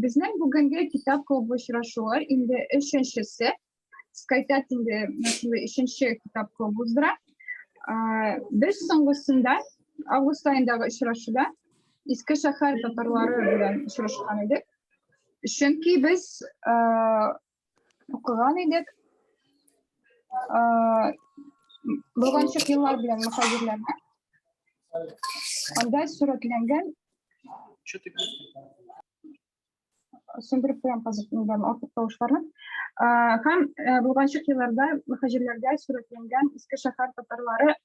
Безнең бүгенге китап клубы очрашуы инде өченчесе. Скайтат инде менә шундый өченче китап клубы уздыра. Без соңгысында, август аендагы очрашуда Иске шәһәр татарлары белән очрашкан идек. Чөнки без укыган идек. Болганчык еллар белән мөхаҗирләрне. Анда сурәтләнгән сүндереп куям хәзер инде артык тавышларны. Һәм болганчык елларда мөхаҗирләрдә сурәтләнгән Иске шәһәр татарлары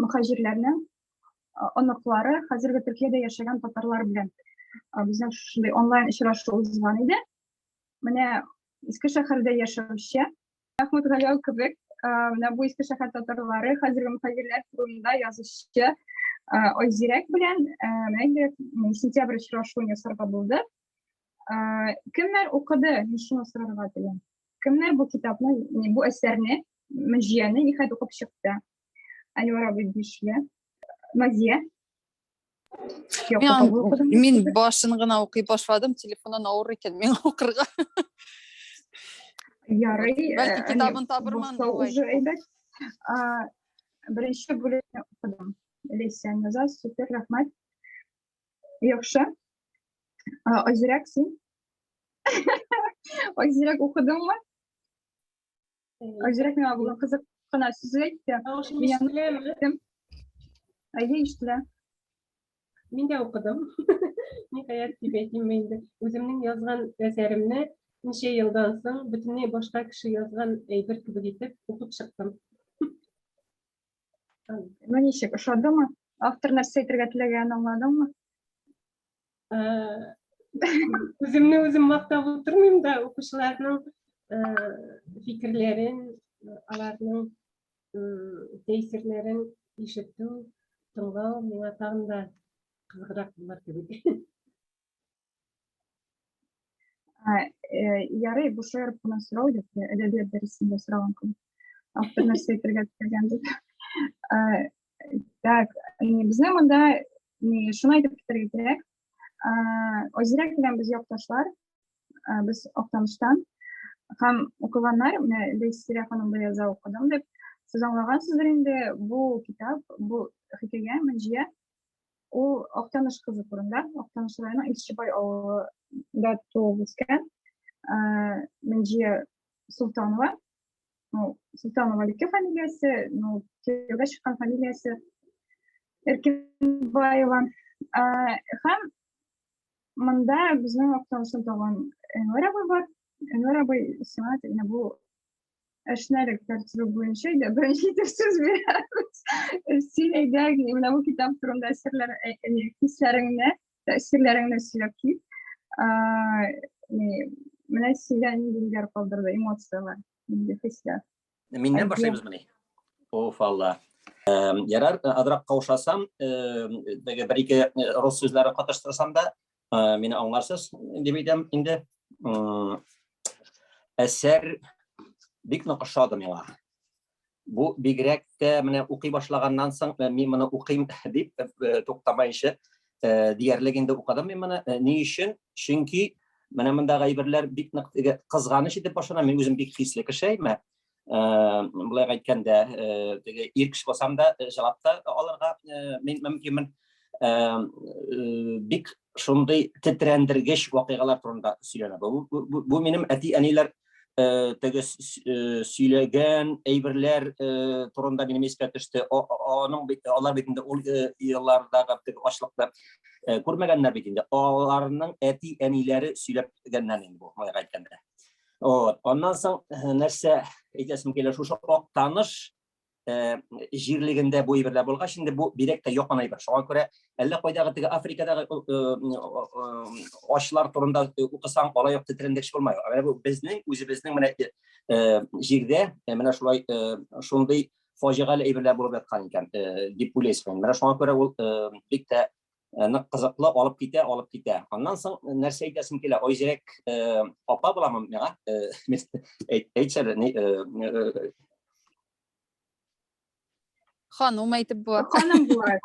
мөхаҗирләрнең оныклары хәзерге Төркиядә яшәгән татарлар белән безнең шушындый онлайн очрашу узган иде. Менә Иске шәһәрдә яшәүче Мәхмүт Галәү кебек менә бу Иске шәһәр татарлары хәзерге мөхаҗирләр турында язучы Айзирәк белән менә инде сентябрь очрашуын ясарга булды. Кемнәр укыды? Мин шуны сорарга телим. Кемнәр бу китапны, бу әсәрне, Мөнҗияне ниһаять укып чыкты? Әнвәр абый бишле. Назия. Мин башын гына укый башладым, телефоннан авыр икән миңа укырга. Ярый. Бәлки китабын табырмын. Уже әйбәт. Беренче бүлекне укыдым. Ләйсән яза, супер, рәхмәт. Яхшы. Айзирәк син? Айзирәк укыдыңмы? Айзирәк миңа бүген кызык кына сүз әйтте. Тавышым ишетеләме? Әйе, ишетелә. Мин дә укыдым. Ниһаять дип әйтимме инде. Үземнең язган әсәремне ничә елдан соң бөтенләй башка кеше язган әйбер кебек итеп укып чыктым. Ну ничек, ошадымы? Автор нәрсә әйтергә теләгәнен аңладыңмы? Үземне үзем мактап утырмыйм да, укучыларның фикерләрен, аларның тәэсирләрен ишетү, тыңлау миңа тагын да кызыграк булыр кебек. Ярый, бу шаярып кына сорау дип, әдәбият дәресендә сораган кебек. Автор нәрсә әйтергә теләгән дип. Так, безнең монда шуны әйтеп китәргә кирәк. Айзирәк белән без якташлар, без Актаныштан. Һәм укыганнар, менә Ләйсирә ханым да яза укыдым дип, сез аңлагансыздыр инде, бу китап, бу хикәя, Мөнҗия, ул Актаныш кызы турында, Актаныш районы Илчебай авылында туып үскән Мөнҗия Султанова. Ну, Султанова ике фамилиясе, ну, кияүгә чыккан фамилиясе Эркинбаева. Һәм монда безнең Актаныштан туган Әнвәр абый бар. Әнвәр абый сиңа менә бу әшнәлек тәртибе буенча әйдә беренче итеп сүз бирәбез. Син әйдә менә бу китап турында әсәрләр, хисләреңне, тәэсирләреңне сөйләп кит. Менә синдә нинди ниләр калдырды, эмоцияләр, нинди хисләр? Миннән башлыйбызмыни? Оф, Алла. Ярар, азрак каушасам, теге бер-ике рус сүзләре катыштырсам да, мине аңларсыз дип әйтәм инде. Әсәр бик нык ошады миңа. Бу бигрәк тә менә укый башлаганнан соң мин моны укыйм дип туктамаенча диярлек инде укыдым мин моны. Ни өчен? Чөнки менә мондагы әйберләр бик нык кызганыч итеп башлана. Мин үзем бик хисле кеше, әйме. Болай әйткәндә, теге ир кеше булсам да, җавап та алырга мин мөмкинмен. Бик шундый тетрәндергеч вакыйгалар турында сөйләнә. Бу минем әти-әниләр теге сөйләгән әйберләр турында минем искә төште. Аның бит алар бит инде ул еллардагы теге ачлыкны күрмәгәннәр бит инде. Аларның әти-әниләре сөйләгәннән инде бу, болай әйткәндә. Вот. Аннан соң нәрсә әйтәсем килә, шушы Актаныш җирлегендә бу әйберләр булгач, инде бу бигрәк тә якын әйбер. Шуңа күрә әллә кайдагы теге Африкадагы ачлар турында укысаң, алай ук тетрәндергеч булмай. Ә бу безнең үзебезнең менә җирдә менә шулай шундый фаҗигале әйберләр булып яткан икән, дип уйлыйсың. Менә шуңа күрә ул бик тә нык кызыклы алып китә, алып китә. Аннан соң нәрсә әйтәсем килә, Айзирәк апа буламы миңа? Әйтче әле, Ханым әйтеп була. Ханым була.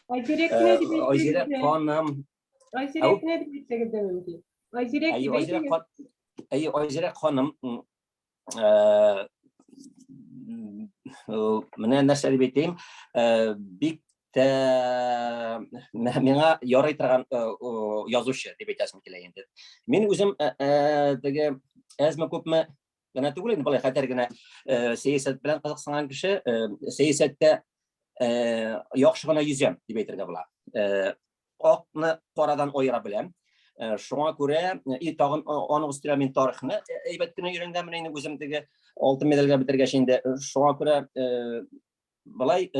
Айзирәк не дип Айзирәк ханым. Айзирәк кенә дип әйтсәгез дә мөмкин. Айзирәк Әйе, дип Айзирәк әйтегез. хан- Әйе, Айзирәк ханым менә нәрсә дип әйтәем, бик тә миңа ярый торган язучы дип әйтәсем килә инде. Мин үзем теге әзме күпме генә түгел инде, болай хәтәр генә сәясәт белән кызыксынган кеше, сәясәттә яхшы гына йөзәм дип әйтергә була. Акны карадан аера беләм. Шуңа күрә и тагын аның өстенә мин тарихны әйбәт кенә өйрәнгәнмен инде үзем теге алтын медальгә бетергәч инде. Шуңа күрә былай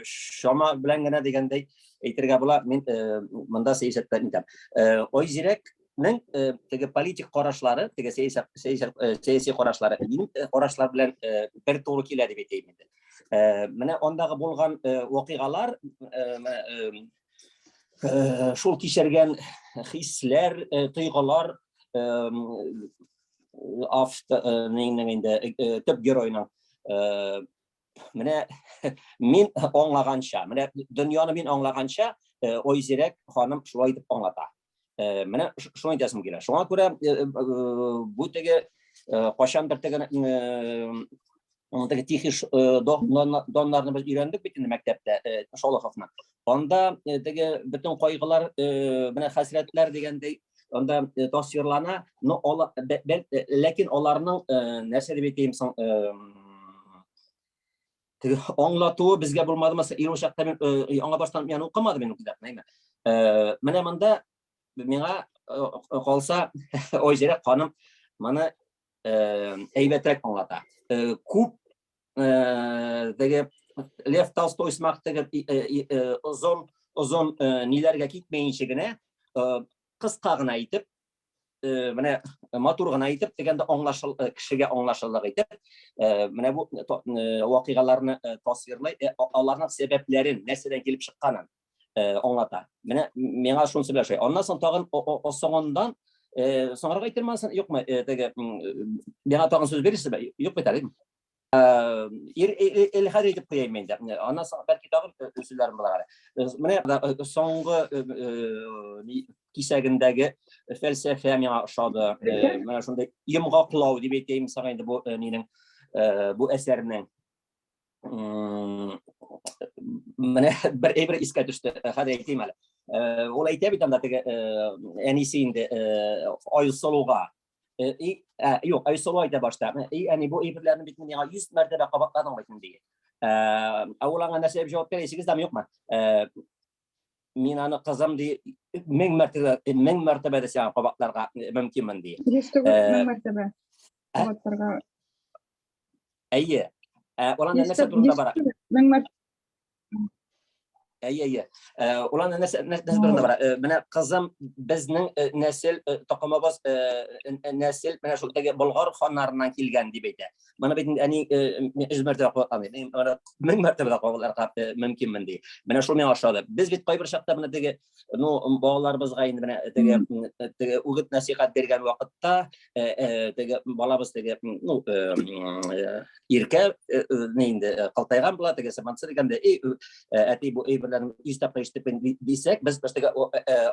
чама белән генә дигәндәй әйтергә була, мин монда сәясәттә нитәм. Айзирәкнең теге политик карашлары, теге сәяси карашлары минем карашлар белән бер туры килә дип әйтәйем инде. Менә андагы булган вакыйгалар, шул кичергән хисләр, тойгылар авто нинең инде төп геройның менә мин аңлаганча, менә дөньяны мин аңлаганча, Айзирәк ханым шулай итеп аңлата. Менә шуны әйтәсем килә. Шуңа күрә бу теге кайчандыр теге теге тихий доннарны без өйрәндек бит инде мәктәптә, Шолоховны. Анда теге бөтен кайгылар, менә хәсрәтләр дигәндәй анда тасвирлана, но ләкин аларның нәрсә дип әйтәем соң, теге аңлатуы безгә булмады. Мәсәлән, ир чакта мин яңа баштан мин укымадым мин китапны, әйме. Менә монда миңа калса Айзирәк ханым моны әйбәтрәк аңлата. Күп теге Лев Толстой сымак теге озын озын ниләргә китмәенчә генә кыска гына итеп, менә матур гына итеп дигәндә аңлашыл кешегә аңлашылырлык итеп менә бу вакыйгаларны тасвирлый, аларның сәбәпләрен, нәрсәдән килеп чыкканын аңлата. Менә миңа шунысы белән ошый. Аннан соң тагын соңыннан соңрак әйтермен, юкмы, теге миңа тагын сүз бирерсезме? Юк бит әле. Ир хәзер әйтеп куяйм инде. Аннан соң бәлки тагын сүзләрем булыр әле. Менә соңгы кисәгендәге фәлсәфә миңа ошады. Менә шундый йомгаклау дип әйтәйем сиңа инде бу нинең бу әсәрнең. Менә бер әйбер искә төште, хәзер әйтим әле. Ул әйтә бит анда теге әнисе инде Айсылуга. И, юк, Айсылу әйтә башта. И, әни, бу әйберләрне бит миңа 100 мәртәбә кабатладың бит инде. Ә ул аңа нәрсә дип җавап бирә, исегездәме, юкмы? Мин аны, кызым, ди, 1000 мәртәбә, 1000 мәртәбә дә сиңа кабатларга мөмкинмен, ди. 100 түгел, 1000 мәртәбә кабатларга. Әйе. Ул анда нәрсә турында бара? 1000 мәртәбә. Әйе, әйе. Ул анда нәрсә нәрсә турында бара? Менә кызым, безнең нәсел токымыбыз нәсел менә шул теге Болгар ханнарыннан килгән дип әйтә. Моны бит әни 100 мәртәбә кабатламый. Мин моны 1000 мәртәбә дә кабатларга мөмкинмен ди. Менә шул миңа ошады. Без бит кайбер чакта менә теге, ну, балаларыбызга инде менә теге теге үгет нәсихәт биргән вакытта теге балабыз теге, ну, иркә не инде калтайган була, теге сымансы дигәндә, эй, әти, бу әйберләрне 100 тапкыр ишетеп дисәк, без теге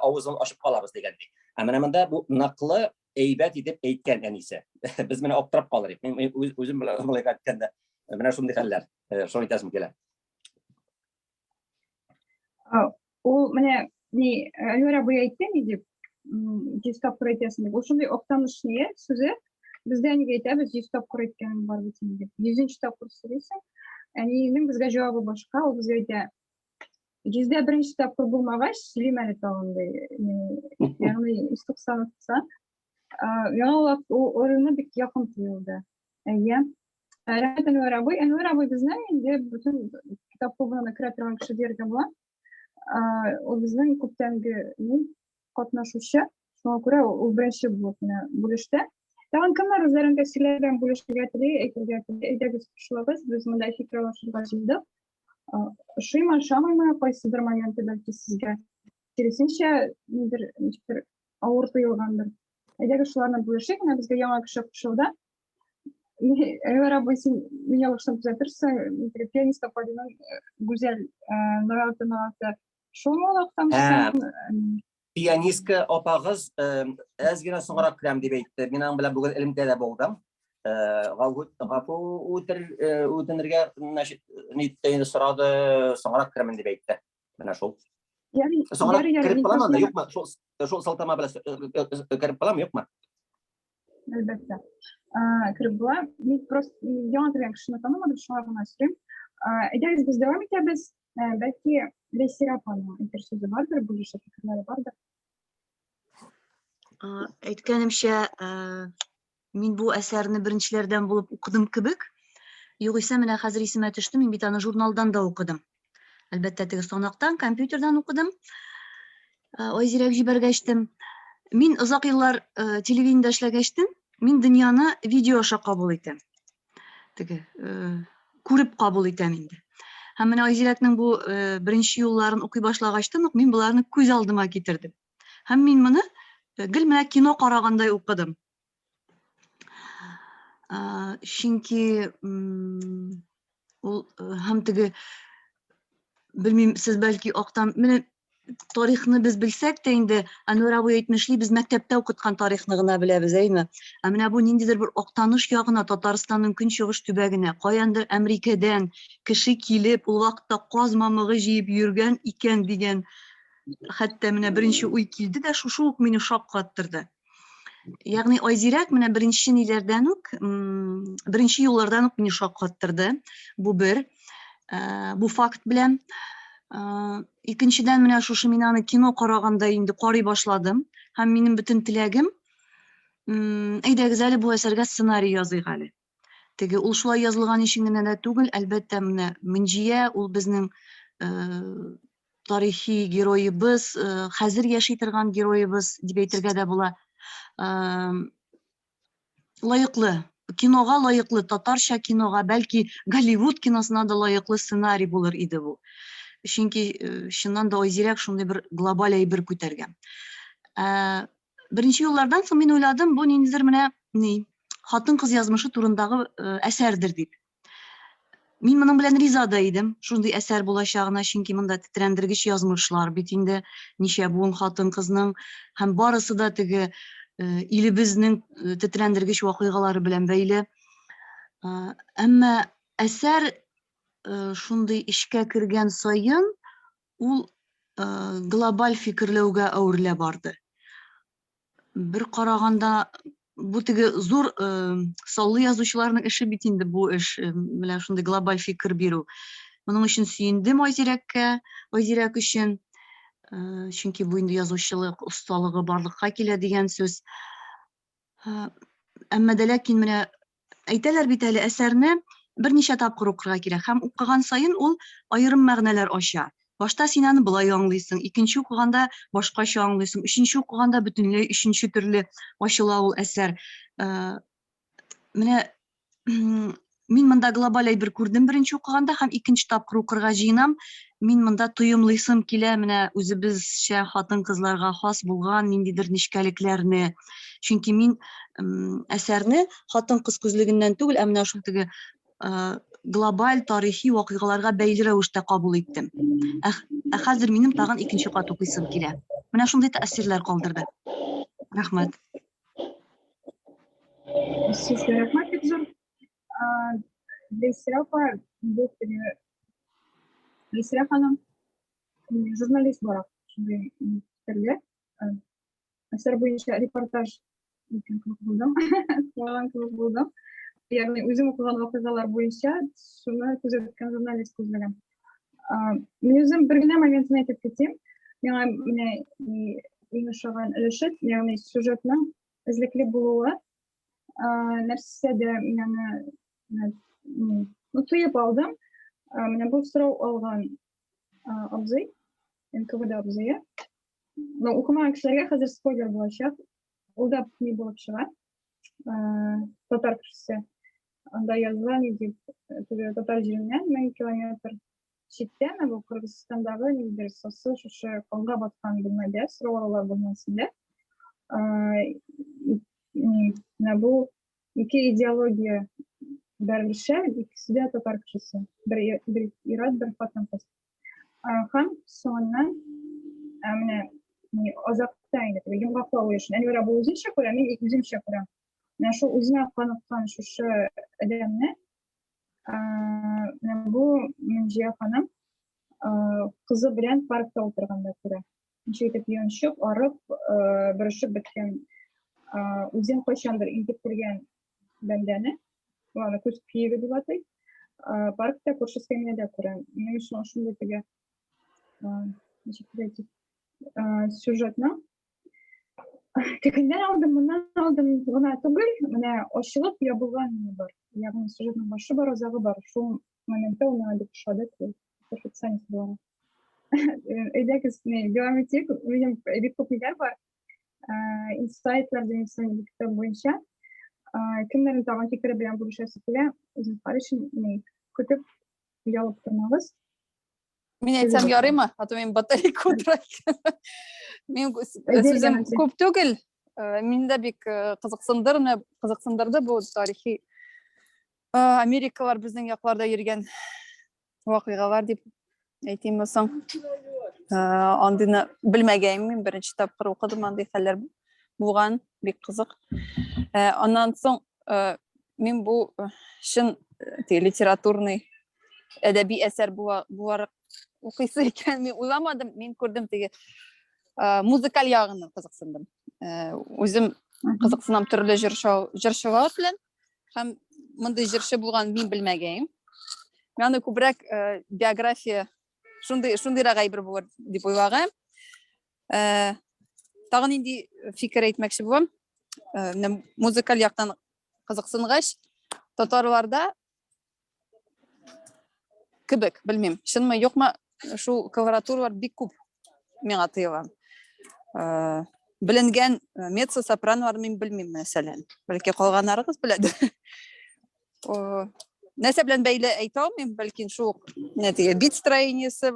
авызын ачып калабыз дигәндәй. Ә менә монда бу ныклы әйбәт итеп әйткән әнисе. Без менә аптырап калыр идек. Мин үзем болай әйткәндә, менә шундый хәлләр. Шуны әйтәсем килә. Ул менә ни Әнвәр абый әйтте, ни дип, 100 тапкыр әйтәсең дип. Ул шундый Актаныш ние сүзе. Без дә әнигә әйтәбез, 100 тапкыр әйткәнем бар бит инде дип. 100 тапкыр сөйлисең. Әнинең безгә җавабы башка, ул безгә әйтә, 100-дә беренче тапкыр булмагач, сөйлим әле тагын ди. Ягъни 190 туксан. Миңа ул урыны бик якын тоелды. Әйе. Рәхмәт, Әнвәр абый. Әнвәр абый безнең инде бөтен китап клубына керә торган кеше дияргә була. Ул безнең күптәнге катнашучы. Шуңа күрә ул беренче булып менә бүлеште. Тагын кемнәр үзләренең тәэсирләре белән бүлешергә тели, әйтергә тели, әйдәгез, кушылыгыз, без монда фикер алышырга җыелдык. Ошыймы, ошамыймы, кайсыдыр моменты бәлки сезгә киресенчә нидер, ничектер авыр тоелгандыр. Әйдәгез, шуларны бүлешик, менә безгә яңа кеше кушылды. Әнвәр абый, син мине ялгышсам төзәтерсең, пианист апа дигән Гүзәл 06 06. Шулмы ул Актаныштан? Пианистка апагыз әз генә соңрак керәм дип әйтте. Мин аның белән бүген элемтәдә булдым. Гафу үтенергә нитте инде сорады, соңрак керәмен дип әйтте. Менә шул. Соңрак кереп буламы анда, юкмы? Шул шул сылтама белән кереп буламы, юкмы? Әлбәттә. Кереп була. Мин просто яңа кергән кешене танымадым, шуңа гына сорыйм. Әйдәгез, без дәвам итәбез. Бәлки Ләйсирә апаның әйтер сүзе бардыр, бүлешер фикерләре бардыр. Әйткәнемчә, мин бу әсәрне беренчеләрдән булып укыдым кебек. Югыйсә, менә хәзер исемә төште, мин бит аны журналдан да укыдым. Әлбәттә, теге санактан, компьютердан укыдым. Айзирәк җибәргәчтем. Мин озак еллар телевидениедә эшләгәчтен, мин дөньяны видео аша кабул итәм. Теге күреп кабул итәм инде. Һәм менә Айзирәкнең бу беренче юлларын укый башлагачтан ук мин боларны күз алдыма китердем. Һәм мин моны гел менә кино карагандай укыдым. Чөнки ул һәм теге белмим, сез бәлки актан менә тарихны без белсәк тә инде Әнвәр абый әйтмешли, без мәктәптә укыткан тарихны гына беләбез, әйме? Ә менә бу ниндидер бер Актаныш ягына, Татарстанның көнчыгыш төбәгенә, каяндыр Әмрикәдән кеше килеп, ул вакытта каз мамыгы җыеп йөргән икән дигән хәтта менә беренче уй килде дә, шушы ук мине шаккаттырды. Ягъни Айзирәк менә беренче ниләрдән үк, беренче юллардан ук мине шаккаттырды. Бу бер, бу факт белән. Икенчедән, менә шушы мин аны кино караганда инде карый башладым. Һәм минем бөтен теләгем, әйдәгез әле бу әсәргә сценарий языйк әле. Теге ул шулай язылган өчен генә дә түгел, әлбәттә, менә Мөнҗия ул безнең тарихи героебыз, хәзер яши торган героебыз дип әйтергә дә була. Лаеклы, кинога лаеклы, татарча кинога, бәлки Голливуд киносына да лаеклы сценарий булыр иде бу. Чөнки чыннан да Айзирәк шундый бер глобаль әйбер күтәргән. Беренче юллардан соң мин уйладым, бу ниндидер менә ни, хатын-кыз язмышы турындагы әсәрдер дип. Мин моның белән риза да идем, шундый әсәр булачагына, чөнки монда тетрәндергеч язмышлар бит инде, ничә буын хатын-кызның, һәм барысы да теге илебезнең тетрәндергеч вакыйгалары белән бәйле. Әмма әсәр шундый эчкә кергән саен, ул глобаль фикерләүгә әверелә барды. Бер караганда, бу теге зур саллы язучыларның эше бит инде бу эш, менә шундый глобаль фикер бирү. Моның өчен сөендем Айзирәккә, Айзирәк өчен, чөнки бу инде язучылык осталыгы барлыкка килә дигән сүз. Әмма дә ләкин менә әйтәләр бит әле, әсәрне берничә тапкыр укырга кирәк һәм укыган саен ул аерым мәгънәләр ача. Башта син аны болай аңлыйсың, икенче укыганда башкача аңлыйсың, өченче укыганда бөтенләй өченче төрле ачыла ул әсәр. Менә мин монда глобаль әйбер күрдем беренче укыганда һәм икенче тапкыр укырга җыенам. Мин монда тоемлыйсым килә менә үзебезчә хатын-кызларга хас булган ниндидер нечкәлекләрне. Чөнки мин әсәрне хатын-кыз күзлегеннән түгел, ә менә шул теге глобаль тарихи вакыйгаларга бәйле рәвештә кабул иттем. Ә, ә хәзер минем тагын икенче кат укыйсым килә. Менә шундый тәэсирләр калдырды. Рәхмәт. Сезгә рәхмәт бик зур. Ләйсирә апа, бу теге Ләйсирә ханым журналист буларак шундый фикерле. Әсәр буенча репортаж иткән кебек булдым. Тыңлаган кебек булдым. Ягъни үзем укыган вакыйгалар буенча шуны күзәткән журналист күзлеген. Мин үзем бер генә моментын әйтеп китим. Миңа менә иң ошаган өлеше, ягъни сюжетның эзлекле булуы, нәрсә дә мин аны ну, тоеп алдым. Менә бу сорау алган абзый, НКВД абзые. Ну, укымаган кешеләргә хәзер спойлер булачак. Ул да ни булып чыга. Татар кешесе. Анда языла ни дип, теге татар җиреннән 1000 километр читтә, менә бу Кыргызстандагы ниндидер сасы шушы канга баткан бүлмәдә, сорау алалар бүлмәсендә. Менә бу ике идеология бәрелешә, икесе дә татар кешесе. Бер, бер ир-ат, бер хатын-кыз. Һәм соңыннан менә азакта инде теге йомгаклау өчен Әнвәр абый үзенчә күрә, мин үземчә күрәм. Менә шул үзенә каныккан шушы адәмне менә бу Мөнҗия ханым кызы белән паркта утырганда күрә. Ничек итеп йончып, арып, бөрешеп беткән, үзен кайчандыр интектергән бәндәне, ул аны күз көеге дип атый, паркта күрше эскәмиядә күрә. Минем өчен шундый теге ничек дип әйтик, сюжетның тегеннән алдым, моннан алдым гына түгел, менә ачылып ябылган бар. Ягъни сюжетның башы бар, азагы бар. Шул моментта ул миңа бик ошады, перфекционист буларак. Әйдәгез, дәвам итик. Минем бик күп ниләр бар. Инсайтлар димсең китап буенча. Кемнәрнең тагын фикере белән бүлешәсе килә, зинһар өчен көтеп оялып тормагыз. Мин әйтсәм ярыймы? А то минем батарейка утыра икән. Мин сүзем күп түгел. Мин дә бик кызыксындырды, кызыксындырды бу тарихи Америкалар безнең якларда йөргән вакыйгалар дип әйтимме соң? Андыйны белмәгән мин, беренче тапкыр укыдым, андый хәлләр булган, бик кызык. Аннан соң мин бу чын литературный әдәби әсәр буларак укыйсы икән мин уйламадым. Мин күрдем теге музыкаль ягыннан кызыксындым. Үзем кызыксынам төрле җырчылар белән. Һәм мондый җырчы булган мин белмәгәем. Мин аны күбрәк биография шундый шундыйрак әйбер булыр дип уйлаган. Тагын нинди фикер әйтмәкче булам? Менә музыкаль яктан кызыксынгач, татарларда кебек, белмим, чынмы, юкмы, шул колоратуралар бик күп миңа тоела. Беленгән меццо-сопранолар мин белмим, мәсәлән. Бәлки калганнарыгыз беләдер. Нәрсә белән бәйле әйтә алмыйм, бәлки шул ук менә теге бит строениесе,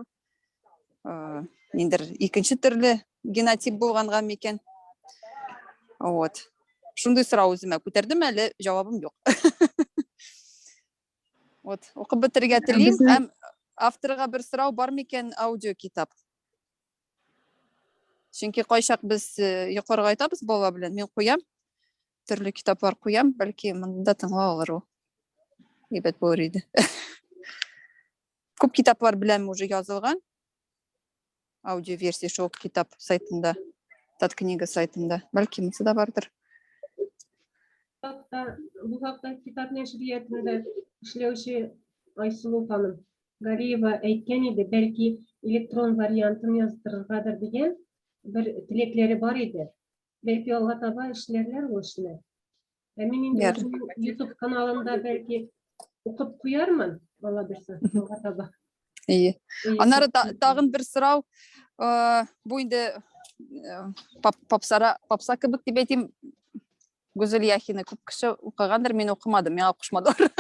ниндер икенче төрле генотип булганга микән. Вот. Шундый сорау үземә күтәрдем әле, җавабым юк. Вот, укып бетерергә телим. Һәм авторга бер сорау бар микән аудио китап? Чөнки кайчак без йокларга ятабыз бала белән, мин куям, төрле китаплар куям, бәлки монда тыңлау алыр ул. Әйбәт булыр иде. Күп китаплар белән уже язылган. Аудиоверсия шул китап сайтында, Таткнига сайтында. Бәлки монысы да бардыр. Бу хакта китап нәшриятында эшләүче Айсылу ханым Галиева әйткән иде, бәлки электрон вариантын яздырыргадыр дигән бер теләкләре бар иде. Бәлки алга таба эшләрләр ул эшне. Ә мин инде YouTube каналында бәлки укып куярмын, алла бирсә, алга таба. Ие. Аннары тагын бер сорау, бу инде попсара, попса кебек дип әйтим, Гүзәл Яхина күп кеше укыгандыр, мин укымадым, миңа кушмадылар.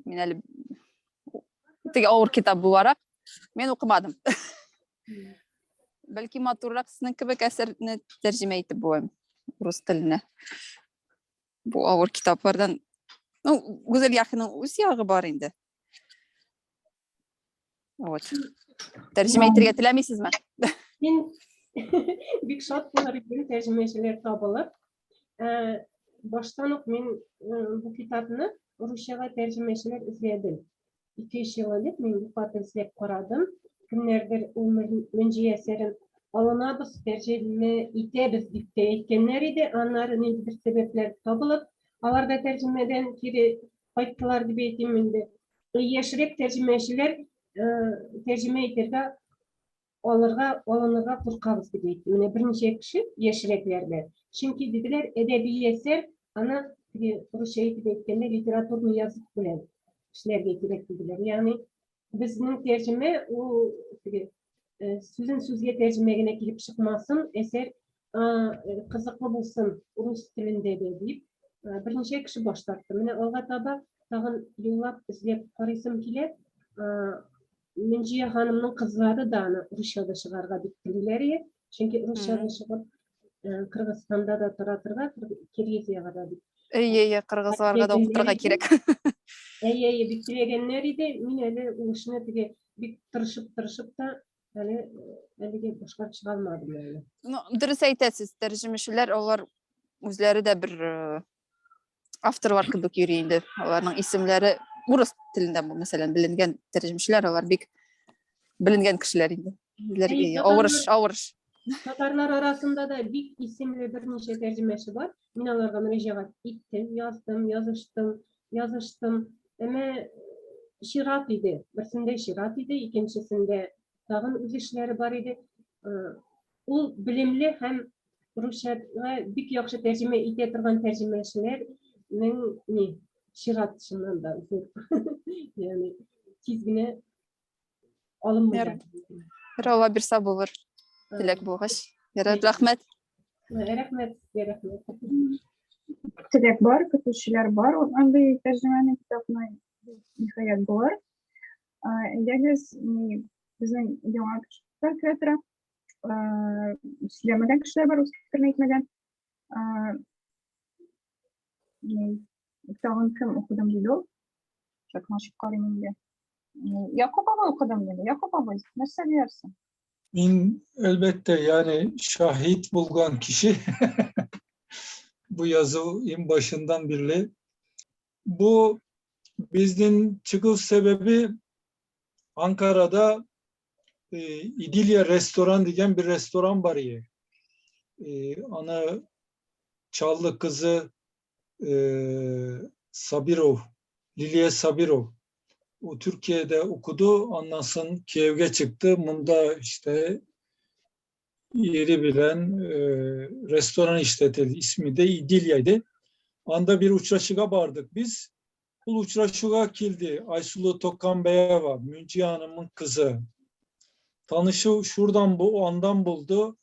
Мин әле теге авыр китап буларак мин укымадым. Бәлки матуррак сезнең кебек әсәрне тәрҗемә итеп була рус теленә. Бу авыр китаплардан, ну, Гүзәл Яхиның үз ягы бар инде. Вот. Тәрҗемә итәргә теләмисезме? Мин бик шат булыр идем тәрҗемәчеләр табылып. Баштан ук мин бу китапны русчага тәрҗемәчеләр эзләдем. 2-3 ел элек мин бу хатны эзләп карадым. Кемнәрдер ул Мөнҗи әсәрен алынабыз, тәрҗемә итәбез дип тә әйткәннәр иде. Аннары ниндидер сәбәпләр табылып, алар да тәрҗемәдән кире кайттылар дип әйтим инде. Яшьрәк тәрҗемәчеләр тәрҗемә итәргә алырга, алынырга куркабыз дип әйтте. Менә берничә кеше яшьрәкләр дә. Чөнки диделәр, әдәби әсәр, аны теге русча итеп әйткәндә литературный язык белән эшләргә кирәк диделәр. Ягъни безнең тәрҗемә ул теге сүзен сүзгә тәрҗемә генә килеп чыкмасын, әсәр кызыклы булсын рус телендә дә дип берничә кеше баш тартты. Менә алга таба тагын юллап эзләп карыйсым килә. Мөнҗия ханымның кызлары да аны русча да чыгарга бик телиләр иде. Чөнки русча да чыгып, Кыргызстанда да таратырга, Киргизиягә дә бик. Әйе, әйе, кыргызларга да укытырга кирәк. Әйе, әйе, бик теләгәннәр иде. Мин әле ул эшне теге Бик тырышып тырышып та әле әлеге башкарып чыга алмадым әле. Ну, дөрес әйтәсез, тәрҗемәчеләр алар үзләре дә бер авторлар кебек йөри инде. Аларның исемләре урыс телендә бу, мәсәлән, беленгән тәрҗемәчеләр, алар бик беленгән кешеләр инде. Үзләре авыр эш, авыр эш. Татарлар арасында да бик исемле берничә тәрҗемәче бар. Мин аларга мөрәҗәгать иттем, яздым, языштым, языштым. Әмма чират иде. Берсендә чират иде, икенчесендә тагын үз эшләре бар иде. Ул белемле һәм русчага бик яхшы тәрҗемә итә торган тәрҗемәчеләрнең ни чират чыннан да зур. Ягъни тиз генә алынмый. Бер Алла бирсә булыр. Теләк булгач. Ярар, рәхмәт. Рәхмәт, рәхмәт. Теләк бар, көтүчеләр бар. Андый тәрҗемәне китапны ниһаять булыр. Әйдәгез, безнең яңа кешеләр керә тора. Сөйләмәгән кешеләр бар, үз фикерен әйтмәгән. Тагын кем укыдым диде ул? Чакны ачып карыйм инде. Якуп абый укыдым диде. Якуп абый, нәрсә диярсең? Мин әлбәттә, ягъни шаһит булган кеше бу язу иң башыннан бирле. Бу безнең чыгу сәбәбе Анкарада İdilya Restoran дигән бер ресторан бар иде. Аны Чаллы кызы Sabirov, Liliye Sabirov. O Türkiye'de okudu. Ondan sonra Kiev'e çıktı. Bunda işte yeri bilen restoran işletildi. İsmi de İdilya'ydı. Anda bir uçraşıga bardık biz. Bu uçraşıga kildi. Aysulu Tokanbeyeva, Münciye Hanım'ın kızı. Tanışı şuradan bu andan buldu.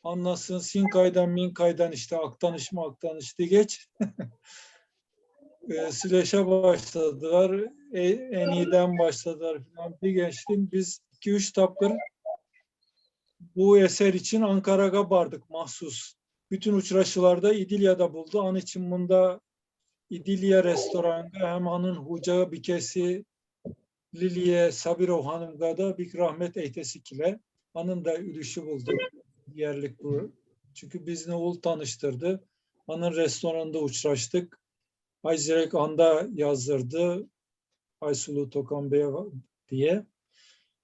Anlasın Sinkay'dan Minkay'dan işte aktanış mı aktanış geç. Sileşe başladılar. En iyiden başladılar falan. Bir geçtim. Biz 2-3 tapkır bu eser için Ankara'ya bardık mahsus. Bütün uçraşılarda İdilya'da buldu. An için bunda İdilya restoranda hem anın hucağı bikesi Liliye Sabirov Hanım'a da bir rahmet eytesi kile. Anın da ülüşü buldu. Yerlik bu. Çünkü bizni ul tanıştırdı. Anın restoranda uçraştık. Ayzirek anda yazdırdı. Aysulu Tokan Bey diye.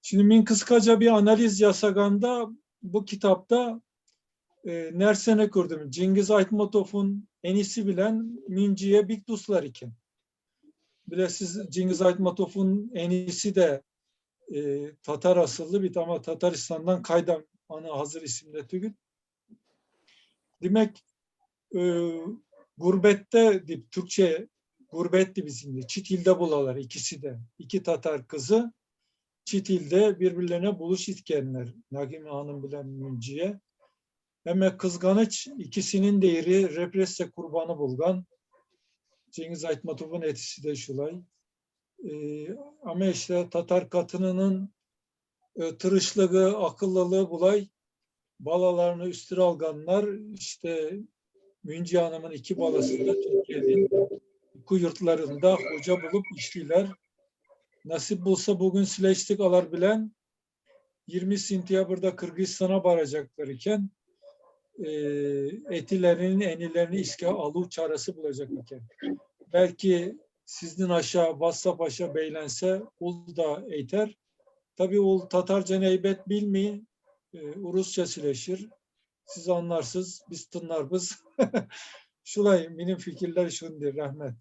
Şimdi min kıskaca bir analiz yasaganda bu kitapta nersene kurdum. Cengiz Aytmatov'un enisi bilen Minci'ye bik duslar iken. Bilesiz Cengiz Aytmatov'un enisi de Tatar asıllı bir ama Tataristan'dan kaydan ana hazır isimde tügül. Demek gurbette deyip Türkçe gurbetti bizim de. Çitil'de bulalar ikisi de. İki Tatar kızı Çitil'de birbirlerine buluş itkenler. Nagime Hanım bilen Münciye. Hem kızganıç ikisinin de yeri represse kurbanı bulgan. Cengiz Aytmatov'un etisi de şulay. Ama işte Tatar katınının tırışlığı, akıllılığı bulay. Balalarını üstüne alganlar işte Münci Hanım'ın iki balası da Türkiye'nin hukuku yurtlarında hoca bulup işliler. Nasip bulsa bugün sileştik alar bilen 20 Sentyabr'da Kırgızistan'a varacaklar iken etilerinin enilerini iske alu çaresi bulacak iken. Belki sizin aşağı WhatsApp aşağı beylense ul da eyter. Tabii ul Tatarca neybet bilmi, Rusça sileşir. Siz anlarsız, biz tınlar biz. Şulay, benim fikirler şundur, rahmet.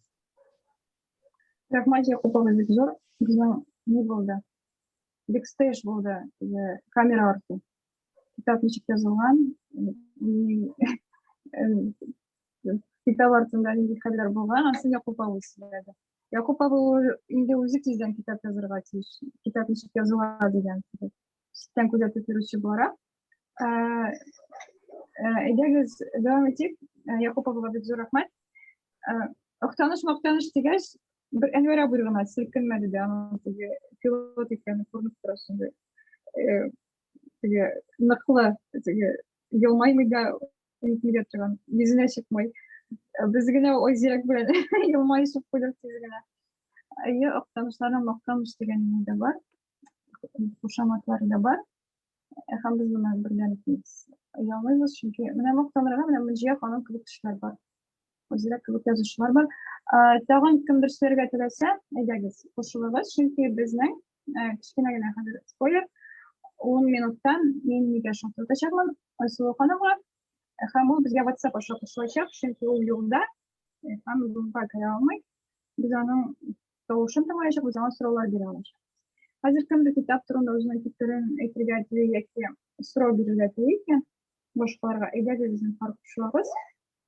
Рәхмәт, Якуп абый, бик зур. Безнең ни булды? Бэкстейдж булды, камера арты. Китап ничек язылган, китап артында нинди хәлләр булган, ансын Якуп абый сөйләде. Якуп абый инде үзе тиздән китап язырга тиеш. Китап ничек языла дигән. Читтән күзәтеп йөрүче буларак. Әйдәгез, дәвам итик. Якуп абыйга бик зур рәхмәт. Актаныш, мактаныш дигәч, бер Әнвәр абый гына селкенмәде дә, аның теге пилот икәне күренеп тора шундый. Теге ныклы, теге елмаймый да нитми дә торган, йөзенә чыкмый. Без генә Айзирәк белән елмаешып куйдык тиз генә. Әйе, Актанышларның мактаныш дигән дә бар. кушаматлары да бар. Һәм без моны бердән оялмыйбыз, чөнки менә мактанырга менә Мөнҗия ханым кебек кешеләр бар. Үзләре кебек язучылар бар. Тагын кемдер сөйләргә теләсә, әйдәгез, кушылыгыз, чөнки безнең кечкенә генә хәзер спойлер, 10 минуттан мин нигә шалтыратачакмын Айсылу ханымга, һәм ул безгә WhatsApp аша кушылачак, чөнки ул юлда һәм Zoom-га керә алмый. Без аның тавышын тыңлаячак, без аңа сораулар бирә алачакбыз. Хәзер кемдер китап турында үзенең фикерен әйтергә тели яки сорау бирергә тели икән, башкаларга әйдәгез зинһар кушылабыз,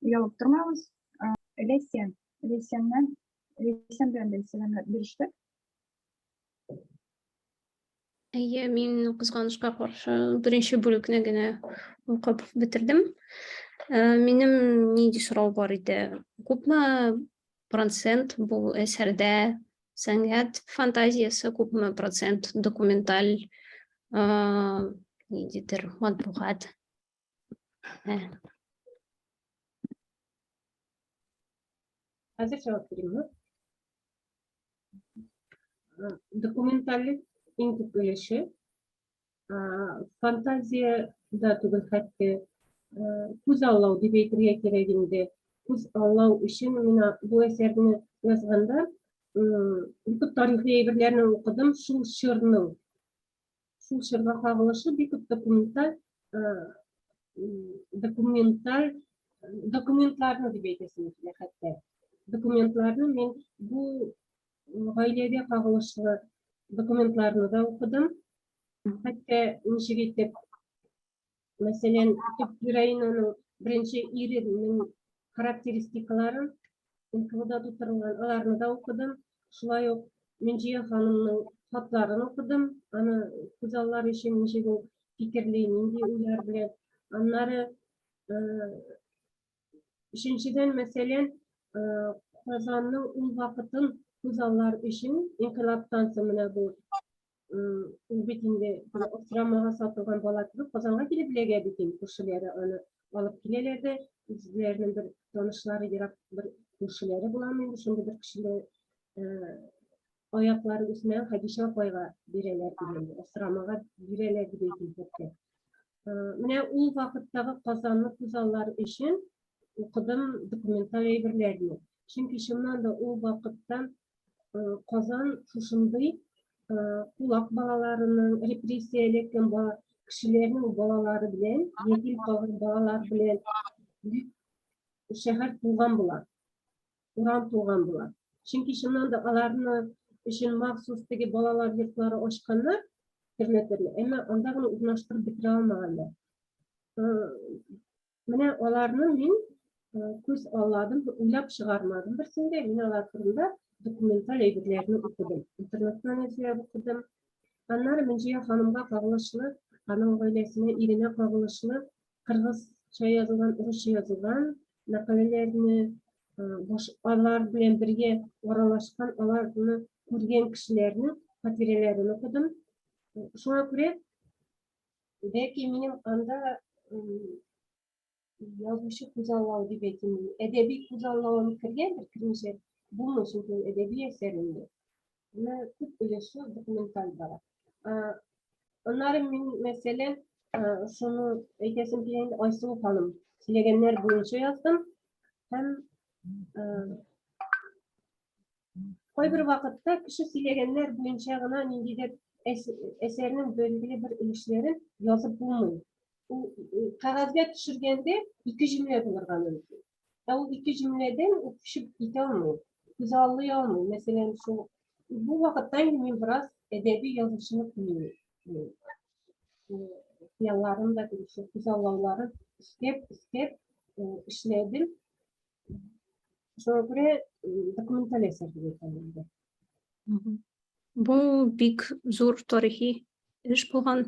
оялып тормагыз. Ләйсән, Ләйсәннән, Ләйсән белән дә сәламләп бирештек. Әйе, мин кызганычка каршы беренче бүлекне генә укып бетердем. Минем нинди сорау бар иде? Күпме процент бу әсәрдә сәнгать фантазиясе, күпме процент документаль ниндидер матбугат? Хәзер җавап биримме? Документальлек иң күп өлеше. Фантазия да түгел хәтта. Күз аллау дип әйтергә кирәк инде. Күз аллау өчен мин бу әсәрне язганда бик күп тарихи әйберләрне укыдым шул чорның. Шул чорга кагылышы бик күп документаль документаль документларны дип әйтәсем килә хәтта. Документларны мин бу гаиләгә кагылышлы документларны да укыдым. Хәтта ничек итеп, мәсәлән, төп героинаның беренче иренең характеристикаларын НКВД тутырылган, аларны да укыдым. Шулай ук Минҗия ханымның хатларын укыдым. Аны күзаллар өчен ничек ул фикерли, нинди уйлар белән. Аннары өченчедән, мәсәлән, Казанның ул вакытын күзаллар өчен инкыйлабтан соң менә бу ул бит инде асрамага сатылган бала кебек Казанга килеп эләгә бит инде, күршеләре аны алып киләләр дә, үзләренең бер танышлары, ерак бер күршеләре буламы инде, шундый бер кешеләр аяклары үсмәгән Хәдичә апайга бирәләр дигәндә, асрамага бирәләр дип әйтим хәтта. Менә ул вакыттагы Казанны күзаллар өчен укыдым документаль әйберләрне. Чөнки чыннан да ул вакытта Казан шушындый кулак балаларының, репрессия эләккән бала, кешеләрнең балалары белән, ятим калган балалар белән шәһәр тулган була. Урам тулган була. Чөнки чыннан да аларны өчен махсус теге балалар йортлары ачканнар, төрле-төрле, әмма анда гына урнаштырып бетерә алмаганнар. Менә аларны мин күз алладым, уйлап чыгармадым берсен дә, мин алар турында документаль әйберләрне укыдым. Интернеттан эзләп укыдым. Аннары Мөнҗия ханымга кагылышлы, аның гаиләсенә, иренә кагылышлы кыргызча язылган, русча язылган мәкаләләрне, алар белән бергә аралашкан, аларны күргән кешеләрнең хатирәләрен укыдым. Шуңа күрә, бәлки минем анда язучы күзаллау дип әйтим, әдәби күзаллавым кергәндер, кермичә булмый, чөнки ул әдәби әсәр инде. Менә күп өлеше документаль бара. Аннары мин, мәсәлән, шуны әйтәсем килә инде, Айсылу ханым сөйләгәннәр буенча яздым. Һәм кайбер вакытта кеше сөйләгәннәр буенча гына ниндидер әсәрнең билгеле бер өлешләрен язып булмый. Ул кәгазьгә төшергәндә ике җөмлә булырга мөмкин. Ә ул ике җөмләдән ул күчеп китә алмый, күзаллый алмый. Мәсәлән, шул бу вакытта инде мин бераз әдәби язучылык мин хыялларым да шул күзаллауларын өстәп, өстәп эшләдем. Шуңа күрә документаль әсәр дип әйтәм инде. Бу бик зур тарихи эш булган.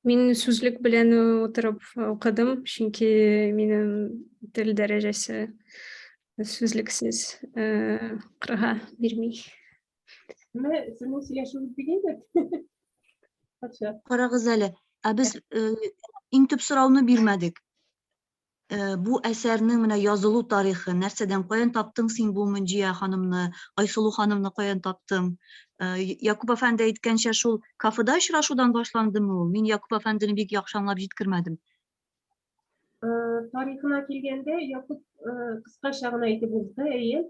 Мин сүзлек белән утырып укыдым, чөнки минем тел дәрәҗәсе сүзлексез укырга бирми. Менә сезнең сөйләшүегез бик әйбәт. Патша. Карагыз әле, ә без иң төп сорауны бирмәдек. Бу әсәрнең менә язылу тарихы нәрсәдән, каян таптың син бу Мөнҗия ханымны, Айсылу ханымны каян таптың? Якуб әфәнде әйткәнчә, шул кафеда очрашудан башландымы ул? Мин Якуб әфәндене бик яхшы аңлап җиткермәдем. Тарихына килгәндә, Якуб кыскача гына әйтеп узды, әйе.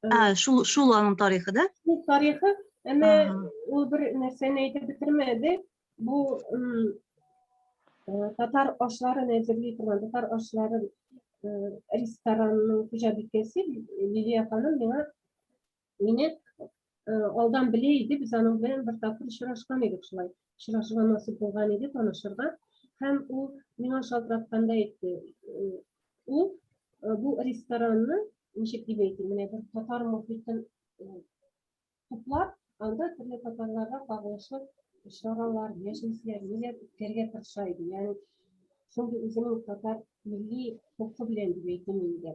Ә, шул аның тарихы, да? Шул тарихы, әмма ул бер нәрсәне әйтеп бетермәде. Бу татар ашларын әзерли торган, татар ашлары ресторанының хуҗабикәсе Лилия ханым миңа мине алдан белә иде, без аның белән бер тапкыр очрашкан идек шулай. Очрашырга насыйп булган иде, танышырга. Һәм ул миңа шалтыратканда әйтте, ул бу ресторанны, ничек дип әйтим, менә бер татар мохитен туплап, анда төрле татарларга кагылышлы чаралар, мәҗлесләр, ниләр үткәрергә тырыша иде. Ягъни шундый үзенең татар милли холкы белән дип әйтим инде.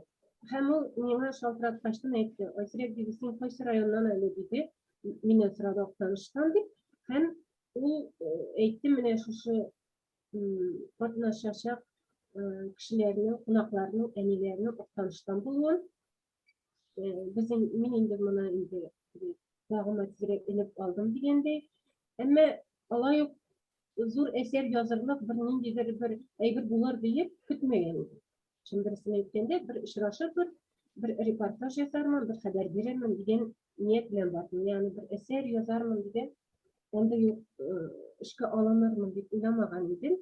Һәм ул миңа шалтыраткачтын әйтте, Айсирәк, диде, син кайсы районнан әле, диде, миннән сорады Актаныштан дип. Һәм ул әйтте, менә шушы катнашачак кешеләрнең, кунакларның әниләренең Актаныштан булуын. Безнең, мин инде моны инде колагыма тизрәк элеп алдым дигәндәй. Әмма алай ук зур әсәр язырлык бер ниндидер бер әйбер булыр диеп көтмәгән идем. Чын дөресен әйткәндә, бер очрашырбыз, бер репортаж ясармын, бер хәбәр бирермен дигән ният белән бардым. Ягъни бер әсәр язармын дигән андый ук эшкә алынырмын дип уйламаган идем.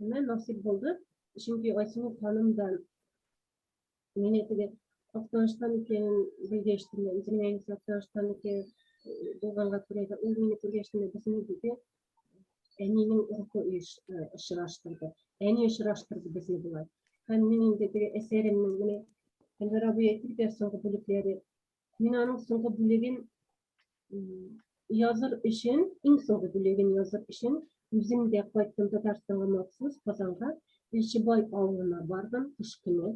Әмма насыйп булды. Чөнки Айсылу ханым да мине теге Актаныштан икәнен белгәч, үзенең әнисе Актаныштан икән булганга күрә дә ул мине күргәч тә безне диде әнинең рухы очраштырды. Әни очраштырды безне болай. Һәм мин инде теге әсәремнең менә Әнвәр абый әйтте бит соңгы бүлекләре. Мин аның соңгы бүлеген языр өчен, иң соңгы бүлеген языр өчен үзем дә кайттым Татарстанга махсус Казанга, Илчебай авылына бардым кыш көне.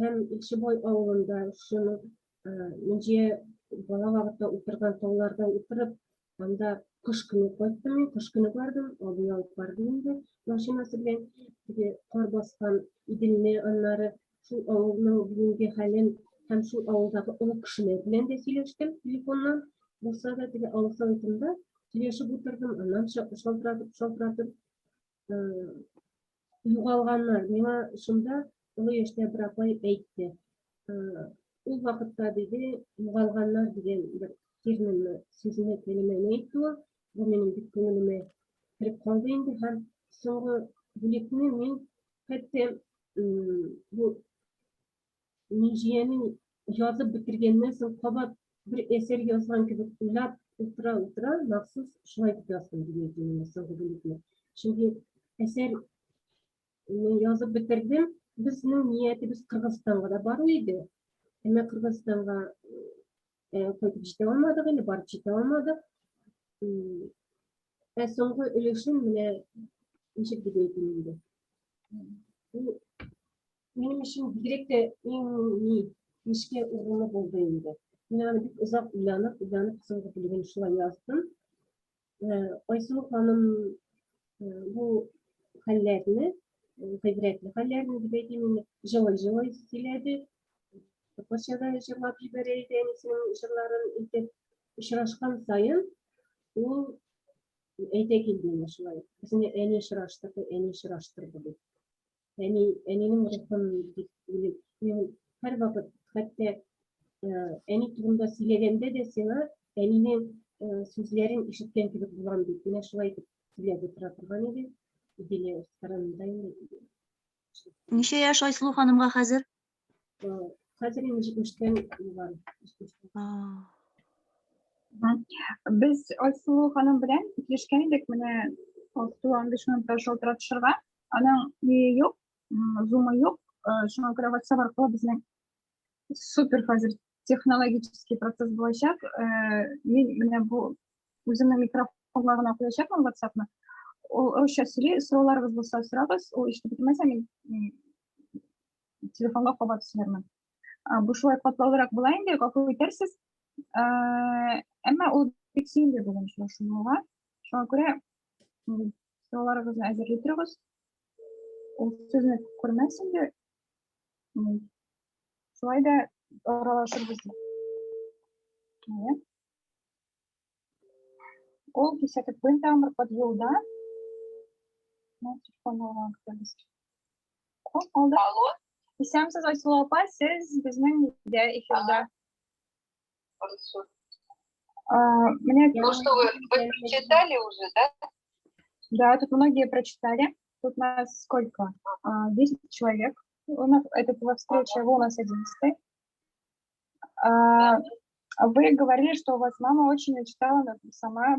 Һәм Илчебай авылында шуны Мөнҗия бала вакытта утырган тауларда утырып, анда кыш көне кайттым мин, кыш көне бардым, абый алып барды инде машинасы белән. Теге кар баскан Иделне, аннары шул авылның бүгенге хәлен һәм шул авылдагы олы кешеләр белән дә сөйләштем телефоннан. Булса да теге авыл советында сөйләшеп утырдым, аннан шалтыратып, шалтыратып югалганнар. Миңа шунда олы яшьтә бер апай әйтте. Ул вакытта диде, югалганнар дигән бер терминны, сүзне, кәлимәне әйтте ул. Бу минем бик күңелемә кереп калды инде һәм соңгы бүлекне мин хәтта бу Мөнҗиянең язып бетергәннән соң кабат бер әсәр язган кебек уйлап утыра-утыра махсус шулай дип яздым дип әйтим инде соңгы бүлекне. Чөнки әсәр язып бетердем. Безнең ниятебез Кыргызстанга да бару иде. Әмма Кыргызстанга кайтып җитә алмадык инде, барып җитә алмадык. Ә соңгы өлешен менә ничек дип әйтим инде. Бу Минем өчен бигрәк тә иң ни, нечкә урыны булды инде. Мин аны бик озак уйланып, уйланып соңгы бүлеген шулай яздым. Айсылу ханым бу хәлләрне, гыйбрәтле хәлләрне дип әйтим инде, җылый-җылый сөйләде. Татарча да җырлап җибәрә иде әнисенең җырларын әйтеп. Очрашкан саен ул әйтә килде инде шулай. Безне әни очраштырды, әни очраштырды дип. Әни, әнинең рухын дип уйлыйм. Мин һәрвакыт, хәтта әни турында сөйләгәндә дә сиңа әнинең сүзләрен ишеткән кебек булам дип, менә шулай итеп сөйләп утыра торган иде. Иделә ресторанында инде. Ничә яшь Айсылу ханымга хәзер? Хәзер инде 70-тән югары. Без Айсылу ханым белән килешкән идек, менә 6-15 минутта шалтыратышырга. Аның ни юк, зумы юк, шуңа күрә WhatsApp аркылы безнең супер хәзер технологический процесс булачак. Мин менә бу үземнең микрофонга гына куячакмын WhatsApp-ны. Ул русча сөйли, сорауларыгыз булса сорагыз, ул ишетеп бетермәсә, мин телефонга кабат сөйләрмен. Бу шулай катлаулырак була инде, гафу итәрсез. Әмма ул бик сөенде бүген очрашуга. Шуңа күрә сорауларыгызны әзерли торыгыз. Ул сезне күрмәс инде. Шулай да аралашырбыз дип. Әйе. Ул кисәтеп куйын тагын бер кат юлда. Менә телефон алган көтәбез. О, алды. Алло. Исәнмесез, Айсылу апа, сез безнең өйдә эфирда. Хорошо. Мне Ну что, вы прочитали уже, да? Да, тут многие прочитали. Тут нас сколько? 10 человек. У нас, это была встреча, вы у нас 11. Вы говорили, что у вас мама очень мечтала сама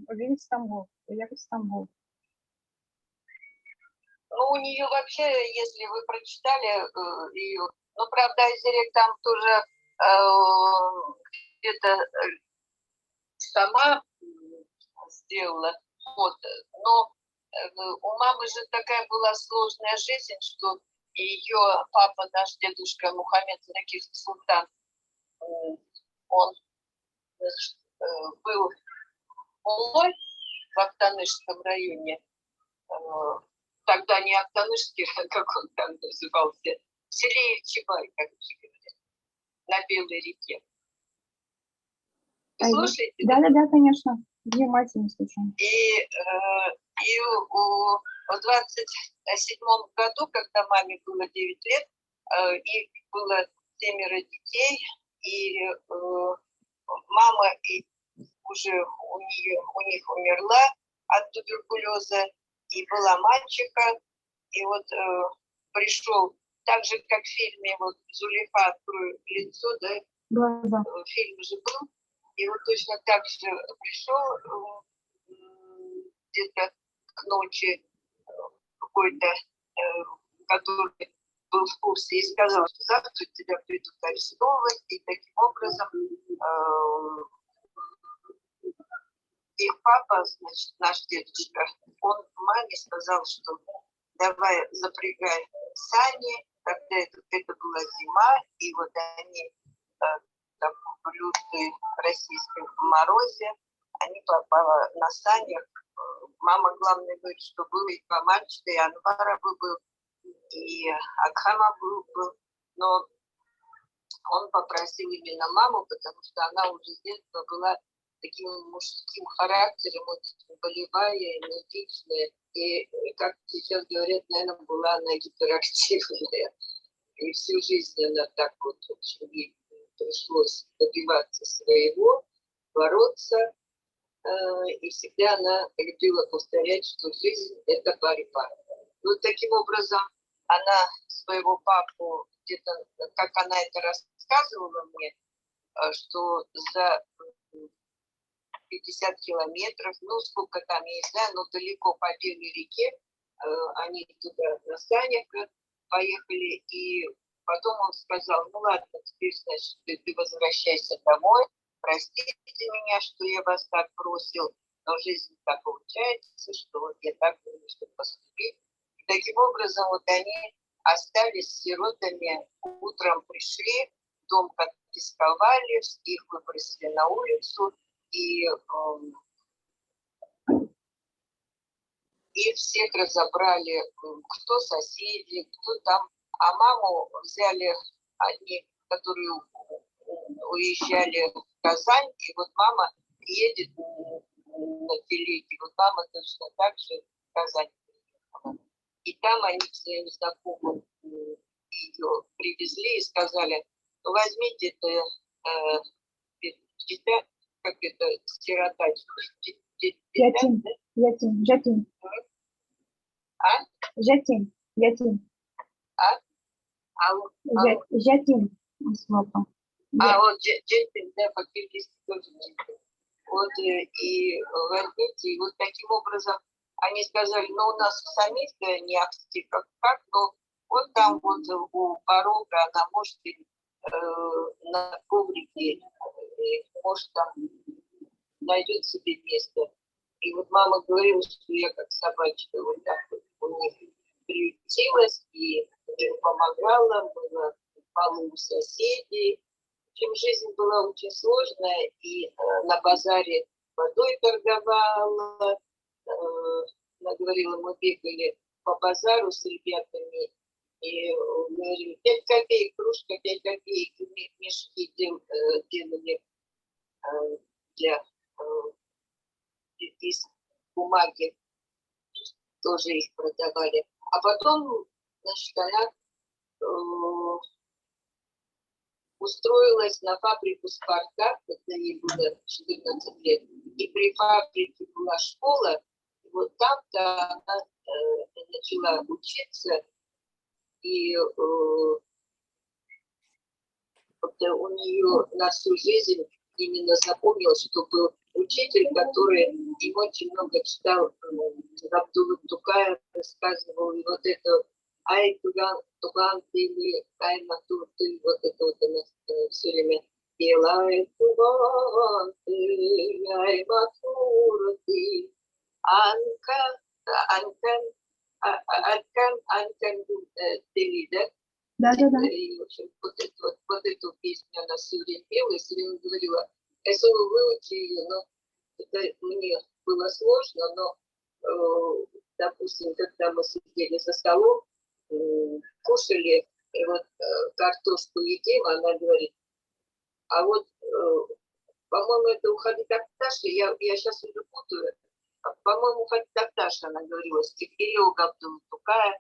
увидеть Стамбул, уехать в Стамбул. Ну, у нее вообще, если вы прочитали ее, ну, правда, Айзерек там тоже где-то сама сделала фото, но у мамы же такая была сложная жизнь, что ее папа, наш дедушка Мухаммед Закир Султан, он был муллой в Актанышском районе, тогда не Актанышский, как он там назывался, в селе Ильчебай, короче говоря, на Белой реке. Вы слушаете? Да, конечно. Внимательно слушаем. И в 27-м году, когда маме было 9 лет, их было 7 детей, и мама уже у них умерла от туберкулеза, и была мальчика, и вот пришел, так же, как в фильме вот, «Зулейха, открою лицо», да, Глаза. Фильм же был, и вот точно так же пришел где-то к ночи какой-то, который был в курсе, и сказал, что завтра тебя придут арестовывать, и таким образом их папа, значит, наш дедушка, он маме сказал, что давай запрягай сани, тогда это была зима, и вот они там, в лютый российском морозе, они попали на санях. Мама, главное, говорит, что было и два мальчика, и Анвар был, и Акхама был, но он попросил именно маму, потому что она уже с детства была таким мужским характером, очень волевая, энергичная, и, как сейчас говорят, наверное, была она гиперактивная. И всю жизнь она так вот, в общем, ей пришлось добиваться своего, бороться, и всегда она любила повторять, что жизнь – это борьба. Вот таким образом она своего папу, где-то, как она это рассказывала мне, что за 50 километров, ну сколько там, я не знаю, но далеко по Белой реке, они туда на санях поехали, и потом он сказал, ну ладно, теперь, значит, ты возвращайся домой, простите меня, что я вас так бросил, но жизнь так получается, что вот я так вынужден поступить. И таким образом вот они остались сиротами, утром пришли, дом конфисковали, их выбросили на улицу, и их всех разобрали, кто соседи, кто там. А маму взяли одни, которые уезжали в Казань, и вот мама едет на телеге, вот мама точно так же в Казань приехала. И там они к своим знакомым ее привезли и сказали, ну возьмите это, как это, сирота. Ятим, ятим, жатим. А? Жатим, ятим. А? Жатим, А, вот жетим, да, по-киргизски тоже жетим. Вот, и возьмите, и вот таким образом они сказали, ну, у нас самих-то не ахти как, но вот там вот у порога она может на коврике, может там найдет себе место. И вот мама говорила, что я как собачка вот так вот у них приютилась и помогала, была полу у соседей. В общем, жизнь была очень сложная, и на базаре водой торговала. Она говорила, мы бегали по базару с ребятами И говорили, 5 копеек, кружка 5 копеек, мешки делали для из бумаги, тоже их продавали. А потом, значит, она устроилась на фабрику «Спартак», когда ей было 14 лет, и при фабрике была школа, и вот там-то она начала учиться, и у нее на всю жизнь именно запомнилось, что был учитель, который им очень много читал Габдуллу Тукая, рассказывал, и вот это «Ай, туган ты, ай, матур ты», вот это вот она все время пела. «Ай, туган ты, ай, матур ты, анка, анкан, анкан, анкан ты», да? Да, да, да. И, в общем, вот эту песню она все время пела и все время говорила: «Если вы выучи ее», но это мне было сложно, но, допустим, когда мы сидели за столом, кушали, и вот картошку едим, она говорит, а вот, по-моему, это «Уходи, Такташа», я сейчас уже путаю, по-моему, «Уходи, Такташа», она говорила, стих или у Габдуллы Тукая: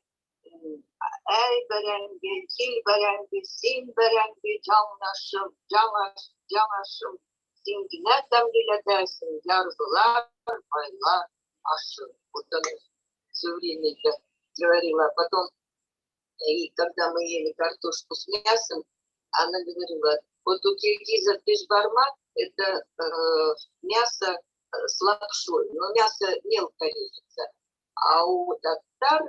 «Ай, баранги, кил баранги, син баранги, джанашым, джанашым, сингина там лилядасың, ярлылар, байлар, ашым». Вот она все время это говорила. А потом, и когда мы ели картошку с мясом, она говорила, вот у киргизов бешбармак – это мясо с лапшой, но мясо мелко режется, а у татар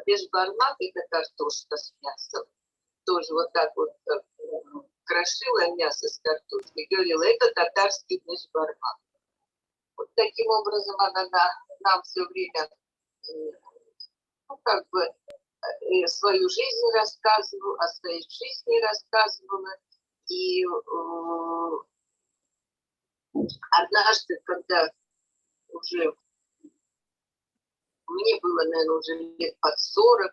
бешбармак – это картошка с мясом. Тоже вот так вот крошила мясо с картошкой, говорила, это татарский бешбармак. Вот таким образом она нам все время, ну, как бы, свою жизнь рассказывала, о своей жизни рассказывала. И однажды, когда уже мне было, наверное, уже лет под 40,